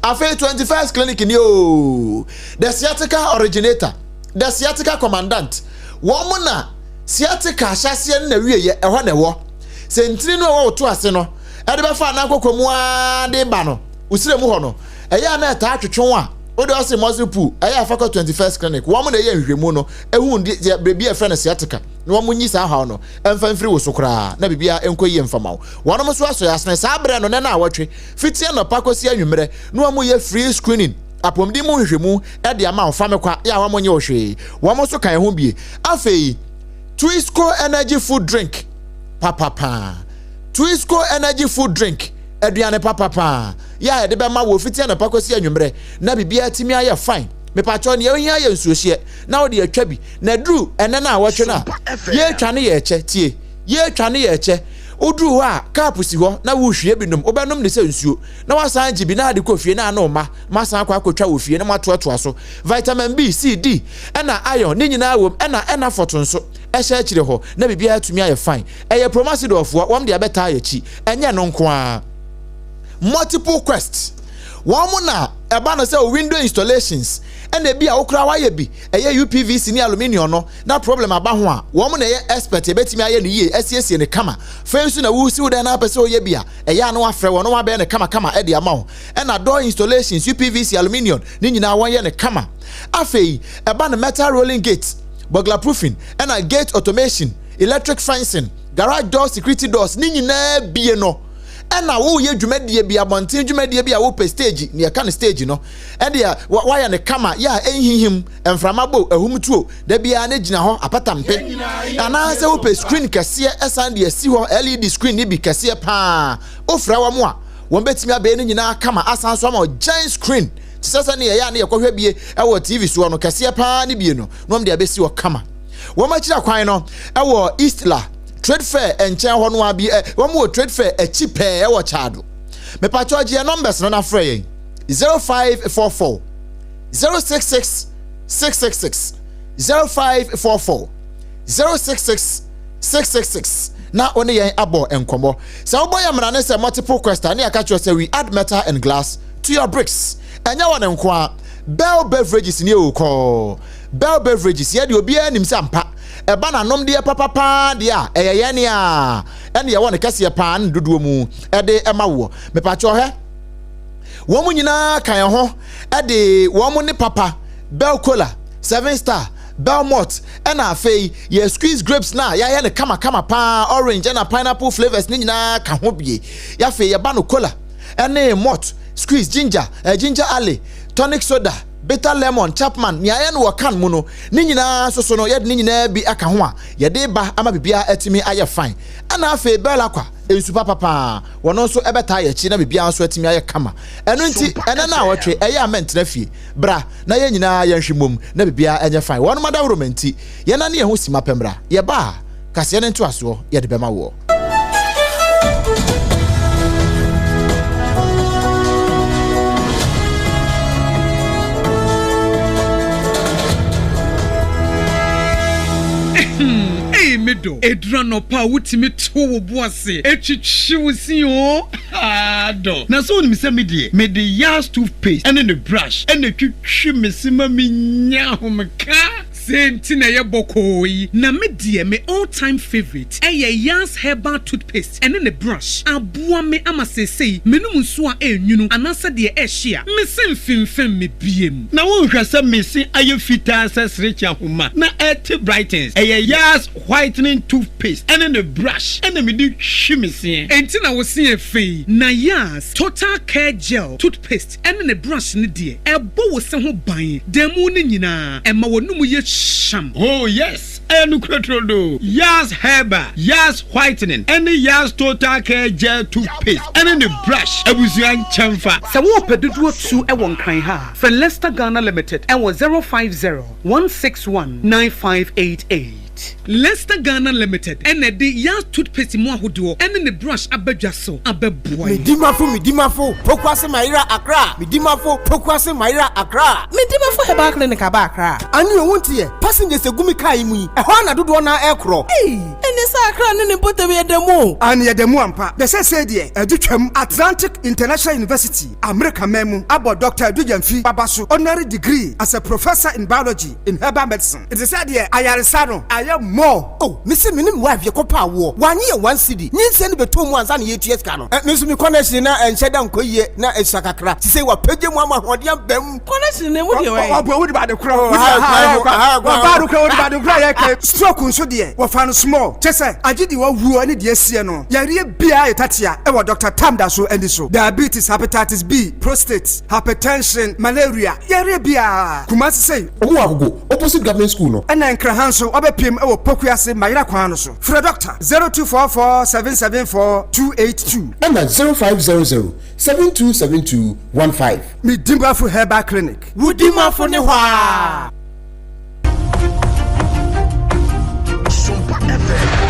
Afei 21st clinic ni o, the sciatica originator, the sciatica commandant. Wɔn mo na sciatica ahyɛseɛ no na wieɛ, ɛhɔ na ɛwɔ. Sɛ ntini no a ɛwɔ wo to ase no, ɛde bɛfa anan kɔkɔ mu ara de ba no wo srɛ mu hɔ no ɛyɛ a na ɛtaa twetwe wo a wode ɔse muscle pull ɛyɛ afa kɔ 21st clinic wɔn na ɛyɛ nhwehwɛmu no ehu deɛ biribi a ɛfrɛ no sciatica na wɔn nyi saa haw no ɛmfa mfiri wo so koraa na biribiara ɛnkɔ yie mfa ma wo wɔn nso asɔ yɛ asene saa berɛ no nɛ na awɔtwe fiti anɔpa kɔsi anwummerɛ na wɔn yɛ free screening apɔmuden mu nhwehwɛmu ɛde ama wo fa me kwa yɛ a wɔn nyɛ wo hwee wɔn nso ka ɛho bie afei Twisco energy food drink papapaa Twisco Energy Food Drink, aduane papa paa yɛ a yɛde bɛma wo fiti anɔpa kɔsi anwummerɛ na biribiara atumi ayɛ fine. Mepakyɛw nea ohia yɛ nsuohyeɛ na wode atwa bi na duru ɛnɛ no a wɔtwe no a yɛretwa no yɛ ɛkyɛ tie yɛretwa no yɛ ɛkyɛ woduru hɔ a cup si hɔ na wohwie bi nom wobɛnom ne sɛ nsuo na wasan gye bi na ade kɔ fie na ano ma masan akɔ akɔtwa wɔ fie na moatoatoa so vitamin B C D ɛna iron ne nyinaa wom ɛna ɛna fɔto nso ɛhyɛ akyire hɔ na biribiara atumi ayɛ fine Ɛyɛ Promasidorfoɔ, wɔn deɛ bɛtaa yɛ akyi. Ɛnyɛ ɛno nko ara. Multiple Quest, wɔn na ɛba no sɛ window installations, ɛna ebi a wokora wayɛ bi, ɛyɛ UPVC ne aluminium no, na problem aba ho a, wɔn na ɛyɛ expert, ɛbɛtumi ayɛ no yie, asiesie no kama. Fei nso na wosi wo dan na apɛ sɛ woyɛ bi a, ɛyɛ a na wafrɛ wɔn na wɔabɛyɛ no kamakama de ama wo. Ɛna door installations, UPVC, aluminium, ne nyinaa wɔyɛ no kama. Afei, ɛba no metal rolling gate, burglar proofing, ɛna gate automation, electric fencing, garage door security doors ne nyinaa bie no ɛna woyɛ dwumadie bi abɔnten dwumadie bi a wopɛ stage ne yɛka no stage no ɛdeɛ wayɛ no kama yɛ a ɛnhihim mframa bo ahum tuo da biara ne gyina hɔ apatampe anaasɛ wopɛ screen kɛseɛ ɛsan de asi hɔ LED screen ne bi kɛseɛ paa wofrɛ wɔn a wɔn bɛtumi abɛyɛ no nyinaa kama asan so ama giant screen te sɛ sɛ ne yɛyɛ a ne yɛkɔhwɛ bie ɛwɔ TV soɔ no kɛseɛ paa ne bie no na wɔn de abɛsi hɔ kama. Wɔn akyiri akwan no wɔ Eastla Trade Fair nkyɛn hɔ no ara bi. Wɔn wɔ Trade Fair akyi pɛɛ wɔ Kyado. Mepakyɛw gye yɛn numbers no na frɛ yɛn 0544 066 666 0544 066 666 na wo ne yɛn abɔ nkɔmmɔ. Sɛ wobɔ yɛn mmara ne sɛ multiple quest a ne yɛaka kyerɛ sɛ we add metal and glass to your bricks. Ɛnyɛ wɔn nko ara, Bell Beverages nie o kɔɔ. Bell Beverages, yɛ deɛ obiara nim sɛ ampa, ɛba n'anomdeɛ papa paa deɛ a, ɛyɛ yɛn a ɛne yɛwɔ no kɛseɛ paa ne dodoɔ mu de ma woɔ. Mepakyɛw hwɛ, wɔn nyinaa ka yɛn ho de wɔn ne papa, Bell Cola, Seven Star, Bell Malt, ɛna afei yɛ squeeze grapes no a yɛayɛ no kamakama paa, orange ɛna pineapple flavours ne nyinaa ka ho bie. Yɛafei yɛba no cola ɛne malt, squeeze, ginger, eh, ginger ale, tonic soda, bitter lemon, Chapman, nea ayɛ no wɔ can mu no, ne nyinaa nso so no yɛde ne nyinaa bi aka ho a yɛde ba ama biribiara atumi ayɛ fine. Ɛna afei Bell Aqua, nsu papa paa, wɔn nso ɛbɛtaa yɛn akyi na biribiara nso atumi ayɛ kama. Ɛno nti ɛnɛ naawɔtwe ɛyɛ a mɛntena fie. Bra na yɛn nyinaa yɛnhwe mmom na biribiara nyɛ fine. Wɔnom adaworoma nti, yɛnane yɛn ho simma pɛ mmra. Yɛba a, kaseɛ no ntoasoɔ yɛde bɛma woɔ.
Ei me dɔ, ɛduru anɔpa a wotumi to wo bo ase twitwi wo se oo. Haa dɔ. Na sɛ wonim sɛ me deɛ, mede Yas toothpaste ne ne brush na ɛtwitwi me se ma menya ahomeka.
Sei nti na ɛyɛ bɔkɔɔ yi. Na me deɛ me all time favourite ɛyɛ Yas herbal toothpaste ɛne ne brush. Aboa me ama seesei menom nsuo a ɛnwunu anaasɛ deɛ ɛhye a, me se mfemfem me biem.
Na wonhwɛ sɛ me se ayɛ fitaa sɛ serekye ahoma na ɛte brightens. Ɛyɛ Yas Whitening toothpaste ɛne ne brush ɛna mede twi me seɛ.
Enti na wo se yɛ fɛ yi? Na Yas Total Care Gel toothpaste ɛne ne brush no deɛ, ɛbɔ wo se ho ban da mu no nyinaa, ɛma w'anum yɛ hyeam.
Oh yes, ɛyɛ nokorɛ turodoo. Yas Herbal, Yas Whitening ɛne Yas Total Care Gel toothpaste ɛne ne brush abusua nkyɛnfa.
Sɛ worepɛ dodoɔ tu wɔ Nkran ha a, frɛ Lester Ghana Limited wɔ 050 161 9588. Lester Ghana Limited na ɛde Yas toothpaste mu ahodoɔ ne ne brush aba dwa so abɛboa yɛn.
Medimafo Medimafo Pokuase Mayera Accra Medimafo Pokuase Mayera Accra.
Medimafo Herbal Clinic aba Accra.
Ane o wonte ɛ, passengers egu me car yi mu yi, ɛhɔ ara na dodoɔ no ara ɛrekorɔ.
Ei! Ɛne sɛ Accra ne ne mpɔtam yɛda mu o.
Aane yɛda mu ampa. Na seesei deɛ adu twam. Atlantic International University, Amerika man mu, abɔ Dɔkta Adu Gyamfi aba so honorary degree as a Professor in Biology in Herbal Medicine. Nti sɛ deɛ ayaresa no ayɛ more.
Oh me se me ne me wife yɛkɔ pɛ awoɔ wanye yɛ one cedi nyinsɛn no bɛtɔ mu ansa na yɛtua sika no me nso me connection na ɛnhyɛ da nkɔ yie na ɛsua kakra sisei wapagya mu ama ahoɔden aba mu.
Connection no emu deɛ wɛn.
Ɔbɔ wode bade korɔ ɔbaa no korɔ wode bade korɔ yɛ kɛ stroke nso deɛ wɔfa no small kyɛ sɛ agye deɛ wawuo ne deɛ asie no yareɛ biara yɛ tatea ɛwɔ Doctor Tam da so ani so diabetes hepatitis B prostate hypertension malaria yareɛ biara Kumasi sei.
Ɔmo wɔ Agogo opposite government school no.
Ɛna Nkraha nso wabɛpiem wɔ Pokuase Mayera kwan no so. Frɛ Dɔkta 0244 774 282.
Ɛna 0500 7272 15.
Me Dimafo Herbal Clinic.
Wo Dimafo ne hɔ aa.
Sompa FM.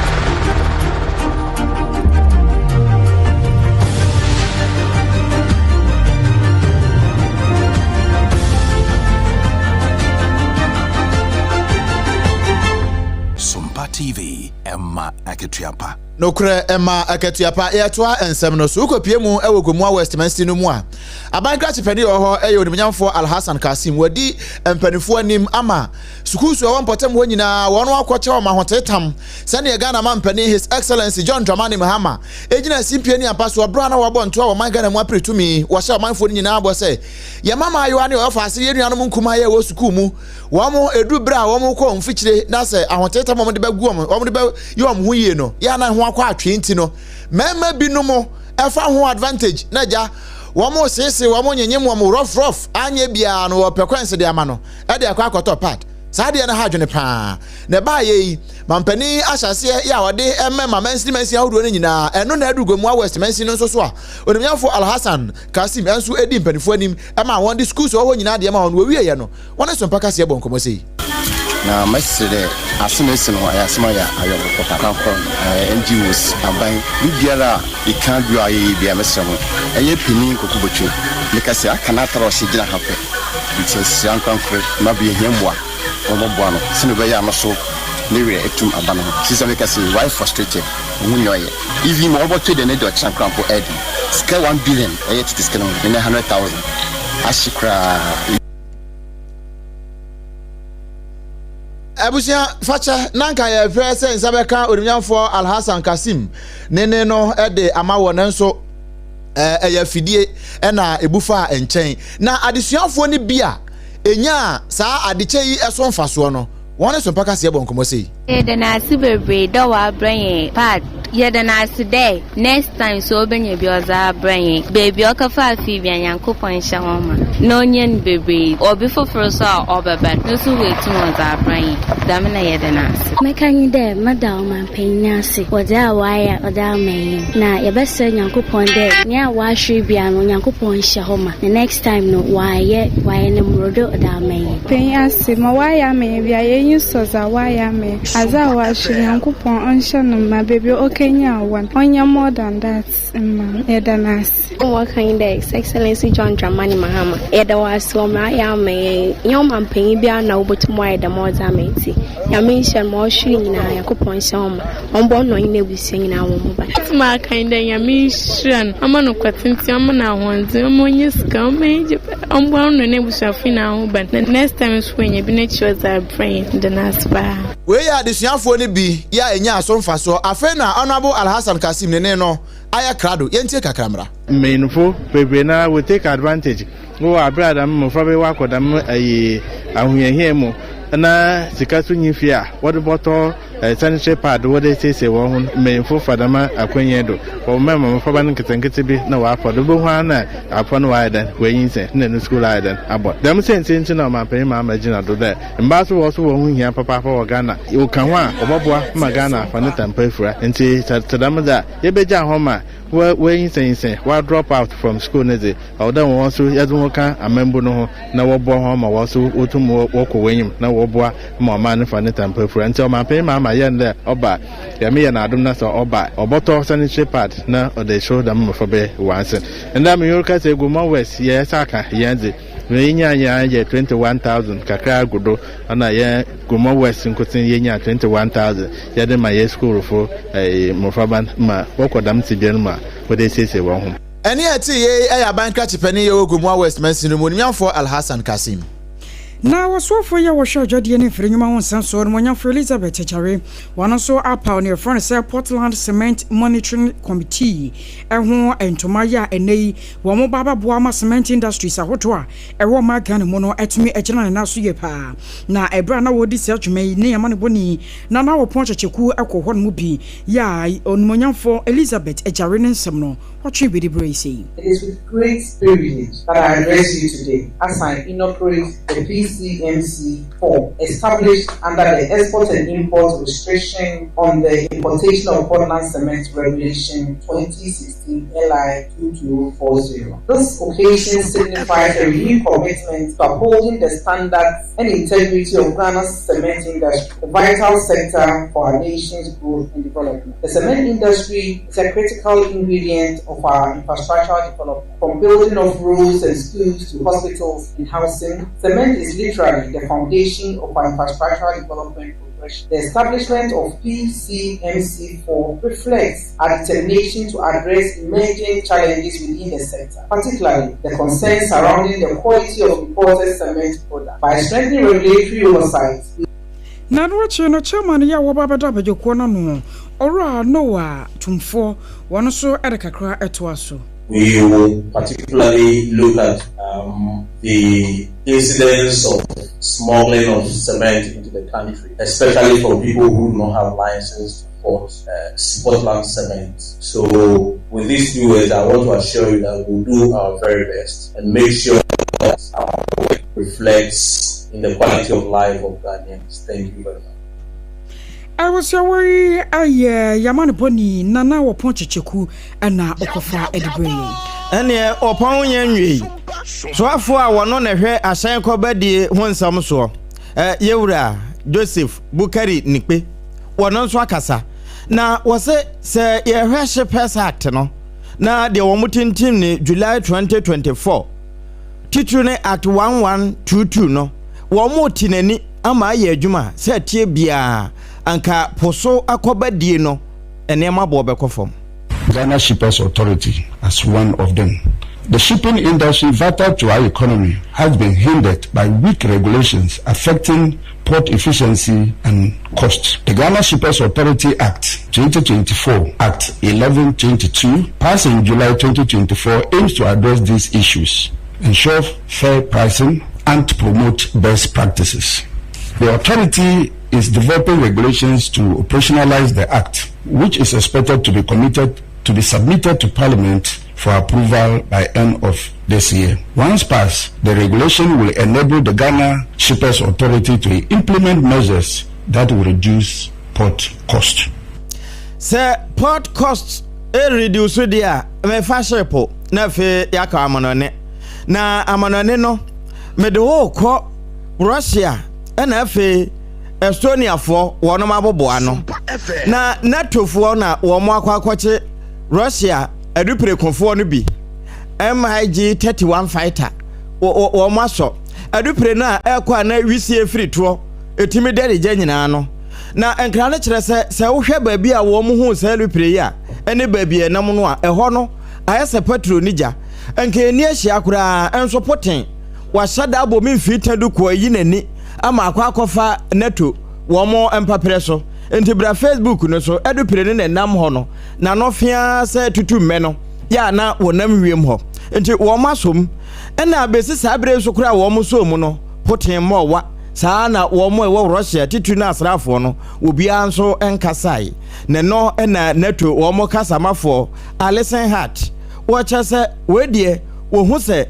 Sompa TV, ɛma akatua pa.
Nokorɛ ɛma akatua pa. Yɛtoa nsɛm no so. Wokɔpie mu wɔ Gomoa West mansini no mu a, aban krakye panin a ɔwɔ hɔ yɛ Onimuonyamfoɔ Alhassan Kassim. Wadi mpanimfoɔ anim ama sukuusu a ɛwɔ mpɔtam hɔ nyinaa wɔn akɔkyɛ wɔn ahoteetam sɛdeɛ Ghana mampanin His Excellency John Dramani Mahama gyina simpie ne ampa soɔ berɛ a na wabɔ ntoa wɔ ɔman Ghana mu apere tumi. Wɔhyɛ ɔmanfoɔ no nyinaa bɔ sɛ yɛn mmamaayewa ne ɔyɔfaase yɛn nuanom nkumaa yɛ wɔ sukuu mu wɔn ɛduru berɛ a wɔn kɔ mfikyire na sɛ ahoteetam wɔn de bɛgu wɔn wɔn de bɛyɛ wɔn ho yie no yɛ anan ho akɔ atwee nti no mmarima binom ɛfa ho advantage na agya wɔn seesee wɔn nyenyem wɔn rough rough anyɛ biara no wɔpɛ kwansi de ama no ɛde akɔ akɔtɔ pad saa adeɛ no ha adwene paa na ɛbaayɛ yi mampanin ahyɛaseɛ yɛ a ɔde ɛmɛ ma mansini mansini ahodoɔ no nyinaa ɛno na aduru Gomoa West mansini no nso so a onimnyamfo Alhassan Kasim nso edi mpanimfoɔ anim ɛma wɔn de schools a ɛwɔ hɔ nyinaa deɛ ma wɔn wɔwieɛ no wɔne Sompa Kaseɛ bɔ nkɔmmɔ sei.
Na mɛsrɛ dɛ asɛm a esi no ɔyɛ asɛm a ɔyɛ awerɛhow papa. Korakora no, NGOs, aban, biribiara a eka do a ɔyɛ yie biara mɛsrɛ ho. Ɛyɛ panyin Kwaku Botwe, meka sɛ aka n'atar a ɔhyɛ gyina ha pɛ. Ntsi mesrɛ ankorankor ma bi yehia mboa na wɔbɔboa no sɛnea ɔbɛyɛ a no so ne werɛ etum aba no ho. Sisi a meka sɛ ɔayɛ frustrated, onnhu nea ɔyɛ. Even ma ɔrobɔtɔ eduan edi ɔkyena koraa mpo ɛyɛ den. Sika one billion ɛyɛ tsetse sika no mu ndɛ 100,000. ahye koraa.
Abusua fakyɛ na nka yɛhwɛ sɛ nsa bɛka onimnyamfoɔ Alhassan Kassim ne ne no de ama wɔ nanso ɛyɛ afidie na ebu faa nkyɛn. Na adesuafoɔ no bi a ɛnyaa saa adekyɛ yi so mfasoɔ no, wɔn ne Sompa Kaseɛ bɔ nkɔmmɔ sei.
Yɛda no ase beberee dɛ ɔabrɛ hɛn pad. Yɛda no ase dɛ next time so obenya bi ɔdze abrɛ hɛn. Beebi a ɔkɛfaa fii bia Nyankopɔn nhyɛ ho ma na onya no beberee. Obi fofor so a ɔbɛba no so oetum ɔdze abrɛ hɛn. Dɛm na yɛda no ase.
Mɛka nye dɛ meda ɔmampanyin ase wɔ dza ɔayɛ a ɔdze ama hɛn. Na yɛbɛserɛ Nyankopɔn dɛ nyia ɔahwer biara no Nyankopɔn nhyɛ hɔ ma na next time no ɔayɛ ɔayɛ no mbordo ɔdze ama hɛn.
Panyin ase, ma ɔayɛ ama hɛn biara, hɛn enyi sɔ dza ɔayɛ ama hɛn. Adze a ɔahwe, Nyankopɔn ɔnhyɛ no mã, beebi a okenyaa wɔ no, ɔnyɛ more than that mma no. Yɛda no ase.
Ma wɔka nye dɛ His Excellency John Dramani Mahama, yɛda wo ase wɔ mbrɛ ayɛ ama hɛn yi. Nnyɛ ɔmampanyin biara na obotum ɔayɛ dɛm ɔdze ama hɛn ntsi, Nyame nhyira no, ma ɔhwer nyina Nyankopɔn nhyɛ ho ma. Ɔmbɔ no na ɔnye n'ebusua nyina hɔn ho ban.
Mɛtum aka nye dɛ Nyame nhyira no, ɔmma no nkwa tsentsen, ɔmma no ahoɔdzen, ɔmma onya sika, ɔmma enyigye paa, ɔmbɔ ɔno na n'ebusuafo nyina ho ban, na next time so oenya bi n'ekyir ɔdze abrɛ hɛn. Meda no ase paa.
Wei yɛ adesuafoɔ no bi yɛ a ɛnyaa so mfasoɔ. Afei na Honourable Alhassan Kassim ne ne no ayɛ krado. Yɛntie kakra mmra.
Mbanyinfo beberee noara will take advantage wɔ aber a dɛm mbofra yi wɔakɔ dɛm ayi ahohiahia mu na sika so nnyi fie a wɔdze bɔtɔ Sanitary pad wɔdze esiesie hɔn ho no, mbanyimfo fa dɛm akwanya yi do wɔma mboframba no nketsenketse bi na wɔafa do. Ibohu ara na abofra no ɔayɛ dɛn, oenyinsɛn na no skuul ayɛ dɛn abɔ. Dɛm siantsir ntsi na Ɔmampanyin Mahama gyina do dɛ mbaa so hɔn so hɔn ho hia papaapa wɔ Ghana. Wɔka ho a, wɔbɔboa ma Ghana afa ne tampa efura. Ntsi sɛ tse dɛm dze a, yebegyaa hɔn ma woenyinsɛnyinsɛn, wɔadrop out from skuul no dze, ɔwɔ dɛ hɔn so yɛdze hɔn ka amambu no ho na wɔboa hɔn ma hɔn so wotum wɔkɔ hɔn enyim na wɔboa ma ɔman no fa ne tampa fura. Ntsi ɔmampanyin Mahama yɛɛ no dɛ ɔba a, Nyame yɛ n'adom na sɛ ɔba a, ɔbɔtɔ sanitary pad na ɔdze ehyew dɛm mboframba yi hɔn ase. Ndɛ menye wo rekasa yi, Gomua West yɛn nsa aka hɛn dze, ma yenyaa nyinaa yɛ 21,000 kakra gu do, ɔna yɛn Gomua West nkotsee yenyaa 21,000 yɛdze ma hɛn skuulfo mboframba no ma wɔkɔ dɛm tsebea no mu a wɔdze esiesie hɔn ho.
Ɛnne a ɛtee yei yɛ aban krakye panin yɛ wɔ Gomoa West mansini no mu, Onimnyamfoɔ Alhassan Kassim.
Na ɔsoafoɔ yi a ɔhwɛ adwadie ne mfiri nnwuma ho nsɛm soɔ, Onimuonyamfoɔ Elizabeth Agyare, wɔn nso apaw nea wɔfrɛ no sɛ Portland Cement Monitoring Committee ho ntoma yɛ a ɛnnɛ yi wɔn ba abɛboa ama cement industries ahodoɔ a ɛwɔ ɔman Ghana mu no atumi agyina ne nan so yie paa. Na ɛberɛ a na wɔredi saa dwuma yi ne amanebɔni Nana Ɔpɔn Kyekyeku kɔɔ hɔ nom bi yɛ a Onimuonyamfoɔ Elizabeth Agyare ne nsɛm no wɔtwe bi de brɛɛ sei.
It is with great privilege that I address you today as I inaugurate the PCMC 4 established under the Export and Import Restriction on the Importation of Portland Cement Regulation 2016 LI 2240. This occasion signifies a renewed commitment to upholding the standards and integrity of Ghana's cement industry, a vital sector for our nation's growth and development. The cement industry is a critical ingredient of our infrastructural development. From building of roads and schools to hospitals and housing, cement is literally the foundation of our infrastructural development progression. The establishment of PCMC4 reflects our determination to address emerging challenges within the sector, particularly the concerns surrounding the quality of imported cement products. By strengthening regulatory oversight,
Na ɛno akyiri no, chairman yi a wɔba abɛda abadwakuo no ano, Owura Noah Tumfoɔ, wɔn nso de kakra toa so.
We will particularly look at um, the incidence of smuggling of cement into the country, especially for people who do not have license to import uh, Portland cement. So, with these few words, I want to assure you that we'll do our very best and make sure that our work reflects in the quality of life of Ghanaians. Thank you very much.
Abusuawa yi ayɛ y'amanebɔni Nana Wɔpɔn Kyekyeku na ɔkɔfa de brɛɛ yɛn.
Ɛnneɛ wɔpɔn yɛn nwiei. Soafoɔ a wɔno na ɛhwɛ ahyɛn kɔbadie ho nsɛm soɔ, Yɛwura Joseph Bukari Nikpe, wɔno nso akasa. Na wɔse sɛ yɛhwɛ Shippers Act no na deɛ wɔn tintim ne July 2024, titiri ne Act 1122 no, wɔn te n'ani ama ayɛ adwuma sɛ ɛteɛ biara anka po so akɔbadie no nneɛma boɔ bɛkɔ fam.
Ghana Shippers Authority as one of them.
The shipping industry, vital to our economy, has been hindered by weak regulations affecting port efficiency and cost. The Ghana Shippers Authority Act 2024, Act 1122, passed in July 2024, aims to address these issues, ensure fair pricing, and promote best practices. The authority is developing regulations to operationalize the act, which is expected to be committed to be submitted to Parliament for approval by end of this year. Once passed, the regulation will enable the Ghana Shippers Authority to implement measures that will reduce port cost.
Sɛ port cost reduce deɛ a, mefa ship na afei yɛaka amanɔne. Na amanɔne no, mede wo rekɔ Russia ɛna afei Estoniafoɔ wɔnom aboboa ano. Na NATOfoɔ na wɔn akɔ akɔkye Russia adupirekofoɔ no bi, MiG 31 fighter, wɔn asɔ adupire no a ɛrekɔ a na wisie firi toɔ ɛtumi dɛre gya nyinaa no. Na nkra no kyerɛ sɛ sɛ wohwɛ baabi a wɔn huu saa adupire yi a ɛne baabi a ɛnam no a, ɛhɔ no ayɛ sɛ patro ne gya. Nka ɛnni ahyia koraa nso Putin wahyɛ da abɔ me mfiri tadu kɔ ayi n'ani ama akɔ akɔfa NATO wɔn mpaperɛ so. Nti bra Facebook no so, adupire no na ɛnam hɔ no, n'ano feaa sɛ tutu mmɛ no yɛ a na wɔnam wiem hɔ. Nti wɔn asom. Ɛna bɛsi saa berɛ nso koraa wɔn sɔɔ mu no, Putin mmɔɔ wa. Saa na wɔn a ɛwɔ Russia titiri no asraafoɔ no, obiara nso nkasae. Na ɛno na NATO wɔn kasamafoɔ Alison Hart wɔkyerɛ sɛ wei deɛ wɔhu sɛ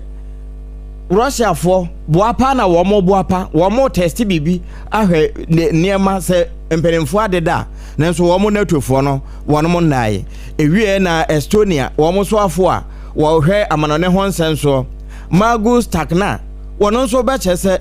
Russiafoɔ boapa na wɔn boapa, wɔn tɛste biribi ahwɛ nneɛma sɛ mpanimfoɔ adeda a, nanso wɔn NATOfoɔ no wɔn nnae. Ewie na Estonia wɔn soafoɔ a wɔhwɛ amanɔne ho nsɛm soɔ, Margus Tsahkna, wɔn nso bɛkyerɛ sɛ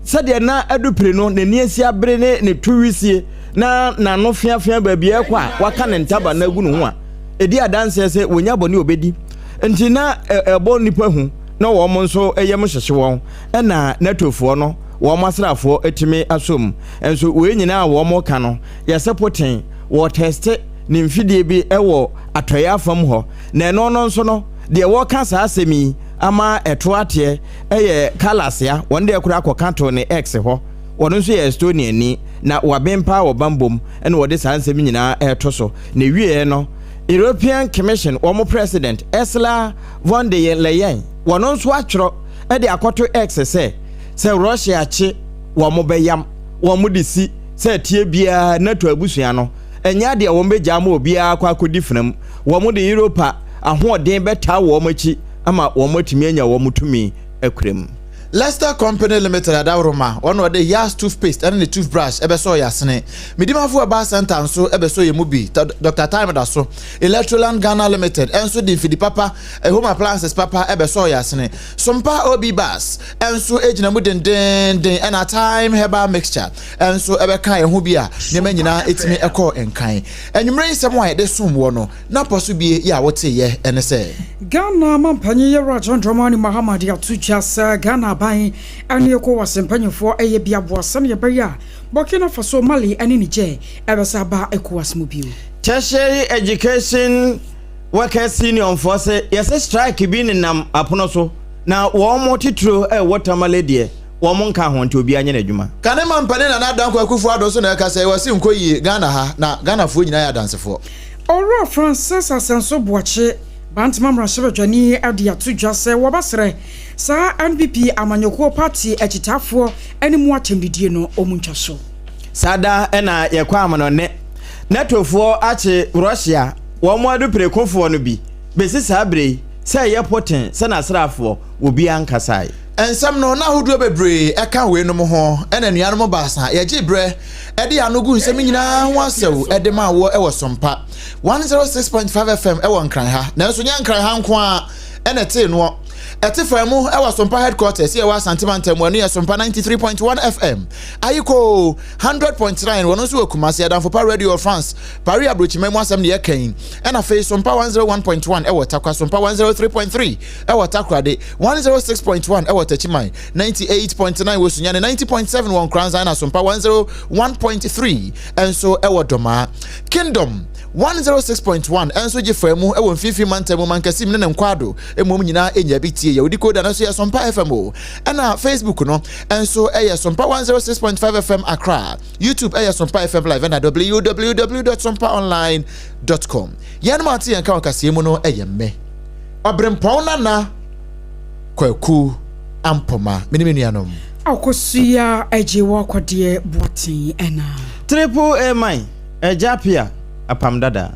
sɛdeɛ na adupire no n'ani asi abere ne ne to wisie na n'ano feafea baabi ɛkɔ a waka ne ntaba no agu ne ho a ɛdi adanseɛ sɛ wɔnya bɔne ɔbɛdi nti na ɛbɔ nnipa hu na wɔn nso yam hyehye wɔn ɛna NATOfoɔ no wɔn asraafoɔ atumi asom nso wei nyinaa a wɔn ka no yɛsɛ Putin wɔ tɛste ne mfidie bi wɔ atɔeɛ afam hɔ na ɛno no nso no deɛ wɔka saa asɛm yi ama ɛto ateɛ yɛ Kallas a wɔn deɛ koraa kɔka too ne ex hɔ wɔn nso yɛ Estoniani na waben paa wɔ bammɔ mu na wɔde saa nsɛm nyinaa reto so na ɛwieɛ no European Commission wɔn president Ursula von der Leyen wɔn nso atwerɛ de akɔto X sɛ sɛ Russia kye wɔn bɛyam wɔn de si sɛ ɛteɛ biara NATO abusua no ɛnyɛ adeɛ a wɔn bɛgya ama obiara akɔ akɔdi fena mu wɔn de Europa ahoɔden bɛtaa wɔn akyi ama wɔn atumi anya wɔn tumi akura mu.
Lester Company Limited adaworoma, wɔn na wɔde Yas toothpaste ne ne toothbrush bɛsɔɔ yɛn asene. Medimafo Herbal Centre nso bɛsɔ yɛn mu bi. Dɔkta Time da so. Electroland Ghana Limited nso de mfidi papa, home appliances papa bɛsɔɔ yɛn asene. Sompa OB Bus nso gyina mu dendeenden ɛna Time Herbal Mixture nso bɛka yɛn ho bi a nneɛma nyinaa tumi kɔɔ nkan. Anwummere yi nsɛm a yɛde som woɔ no, N'apɔ so bie yɛ a woteeɛ ne sɛ.
Ghana mampanyin Yɛwura John Dramani Mahama de ato dwa sɛ Ghana aban ne Ecowas mpanyimfoɔ reyɛ bi aboa sɛnea ɛbɛyɛ a Burkina Faso, Mali ne Niger bɛsan aba Ecowas mu bio.
Tertiary Education Workers Union foɔ se yɛse strike bi nenam apono so na wɔn titire a ɛwɔ Tamale deɛ wɔn nka ho nti obiara nyɛ n'adwuma.
Kane mampanin Nana Dankwa Akufo Addo nso na ɛka sɛ wɔse nkɔ yie Ghana ha na Ghanafoɔ nyinaa yɛ adansefoɔ.
Owura Francis Asɛnso Boakye, Bantama mmarahyɛbadwani de ato dwa sɛ wɔbɛsrɛ saa NPP amanyɔkuo party akyitaafoɔ ne mu atɛmdidie no wɔn ntwa so.
Saa da na yɛkɔ amanɔne. NATOfoɔ akye Russia wɔn adupirekofoɔ no bi. Bɛsi saa berɛ yi, sɛ ɛyɛ Putin sɛ n'asraafoɔ, obiara nkasae.
Nsɛm no, na ahodoɔ bebree ka weinom ho, ɛna anuanom baasa yɛgyee berɛ de yɛn ano guu nsɛm yi nyinaa ho asau de maa woɔ wɔ Sompa 106.5 FM wɔ Nkran ha. Nanso nyɛ Nkran ha nko ara na ɛtee noɔ. Ɛte faa mu wɔ Sompa Headquarters yɛ wɔ Asante Mantam mu, ɛno yɛ Sompa 93.1 FM. Ayikoo 100.9 wɔn nso wɔ Kumasi, Adamfopa Radio wɔ France, Paris aburokyiman mu asɛm na yɛka yi. Ɛna afei Sompa 101.1 ɛwɔ Tarkwa, Sompa 103.3 ɛwɔ Takoradi, 106.1 ɛwɔ Techiman, 98.9 wɔ Sunyani, 90.7 wɔ Nkoranza ɛna Sompa 101.3 nso ɛwɔ Dɔmaa. Kingdom 106.1 nso gye faa mu wɔ Mfimfini Mantam mu, Mankasim ne ne nkwaado mmom nyinaa nya bi tie. Yɛwɔ decoder no nso yɛ Sompa FM o. Ɛna Facebook no nso yɛ Sompa 106.5 FM Accra. YouTube yɛ Sompa FM Live ɛna www.sompaonline.com. Yɛn mu ate yɛn ka wɔ kaseɛ mu no yɛ mme. Ɔbrempɔn Nana Kwaku Ampoma, me ne me nuanom.
Akosua agye wɔ akɔdeɛ boaten ɛna.
Triple A man, Agya Apia, Apam Dada.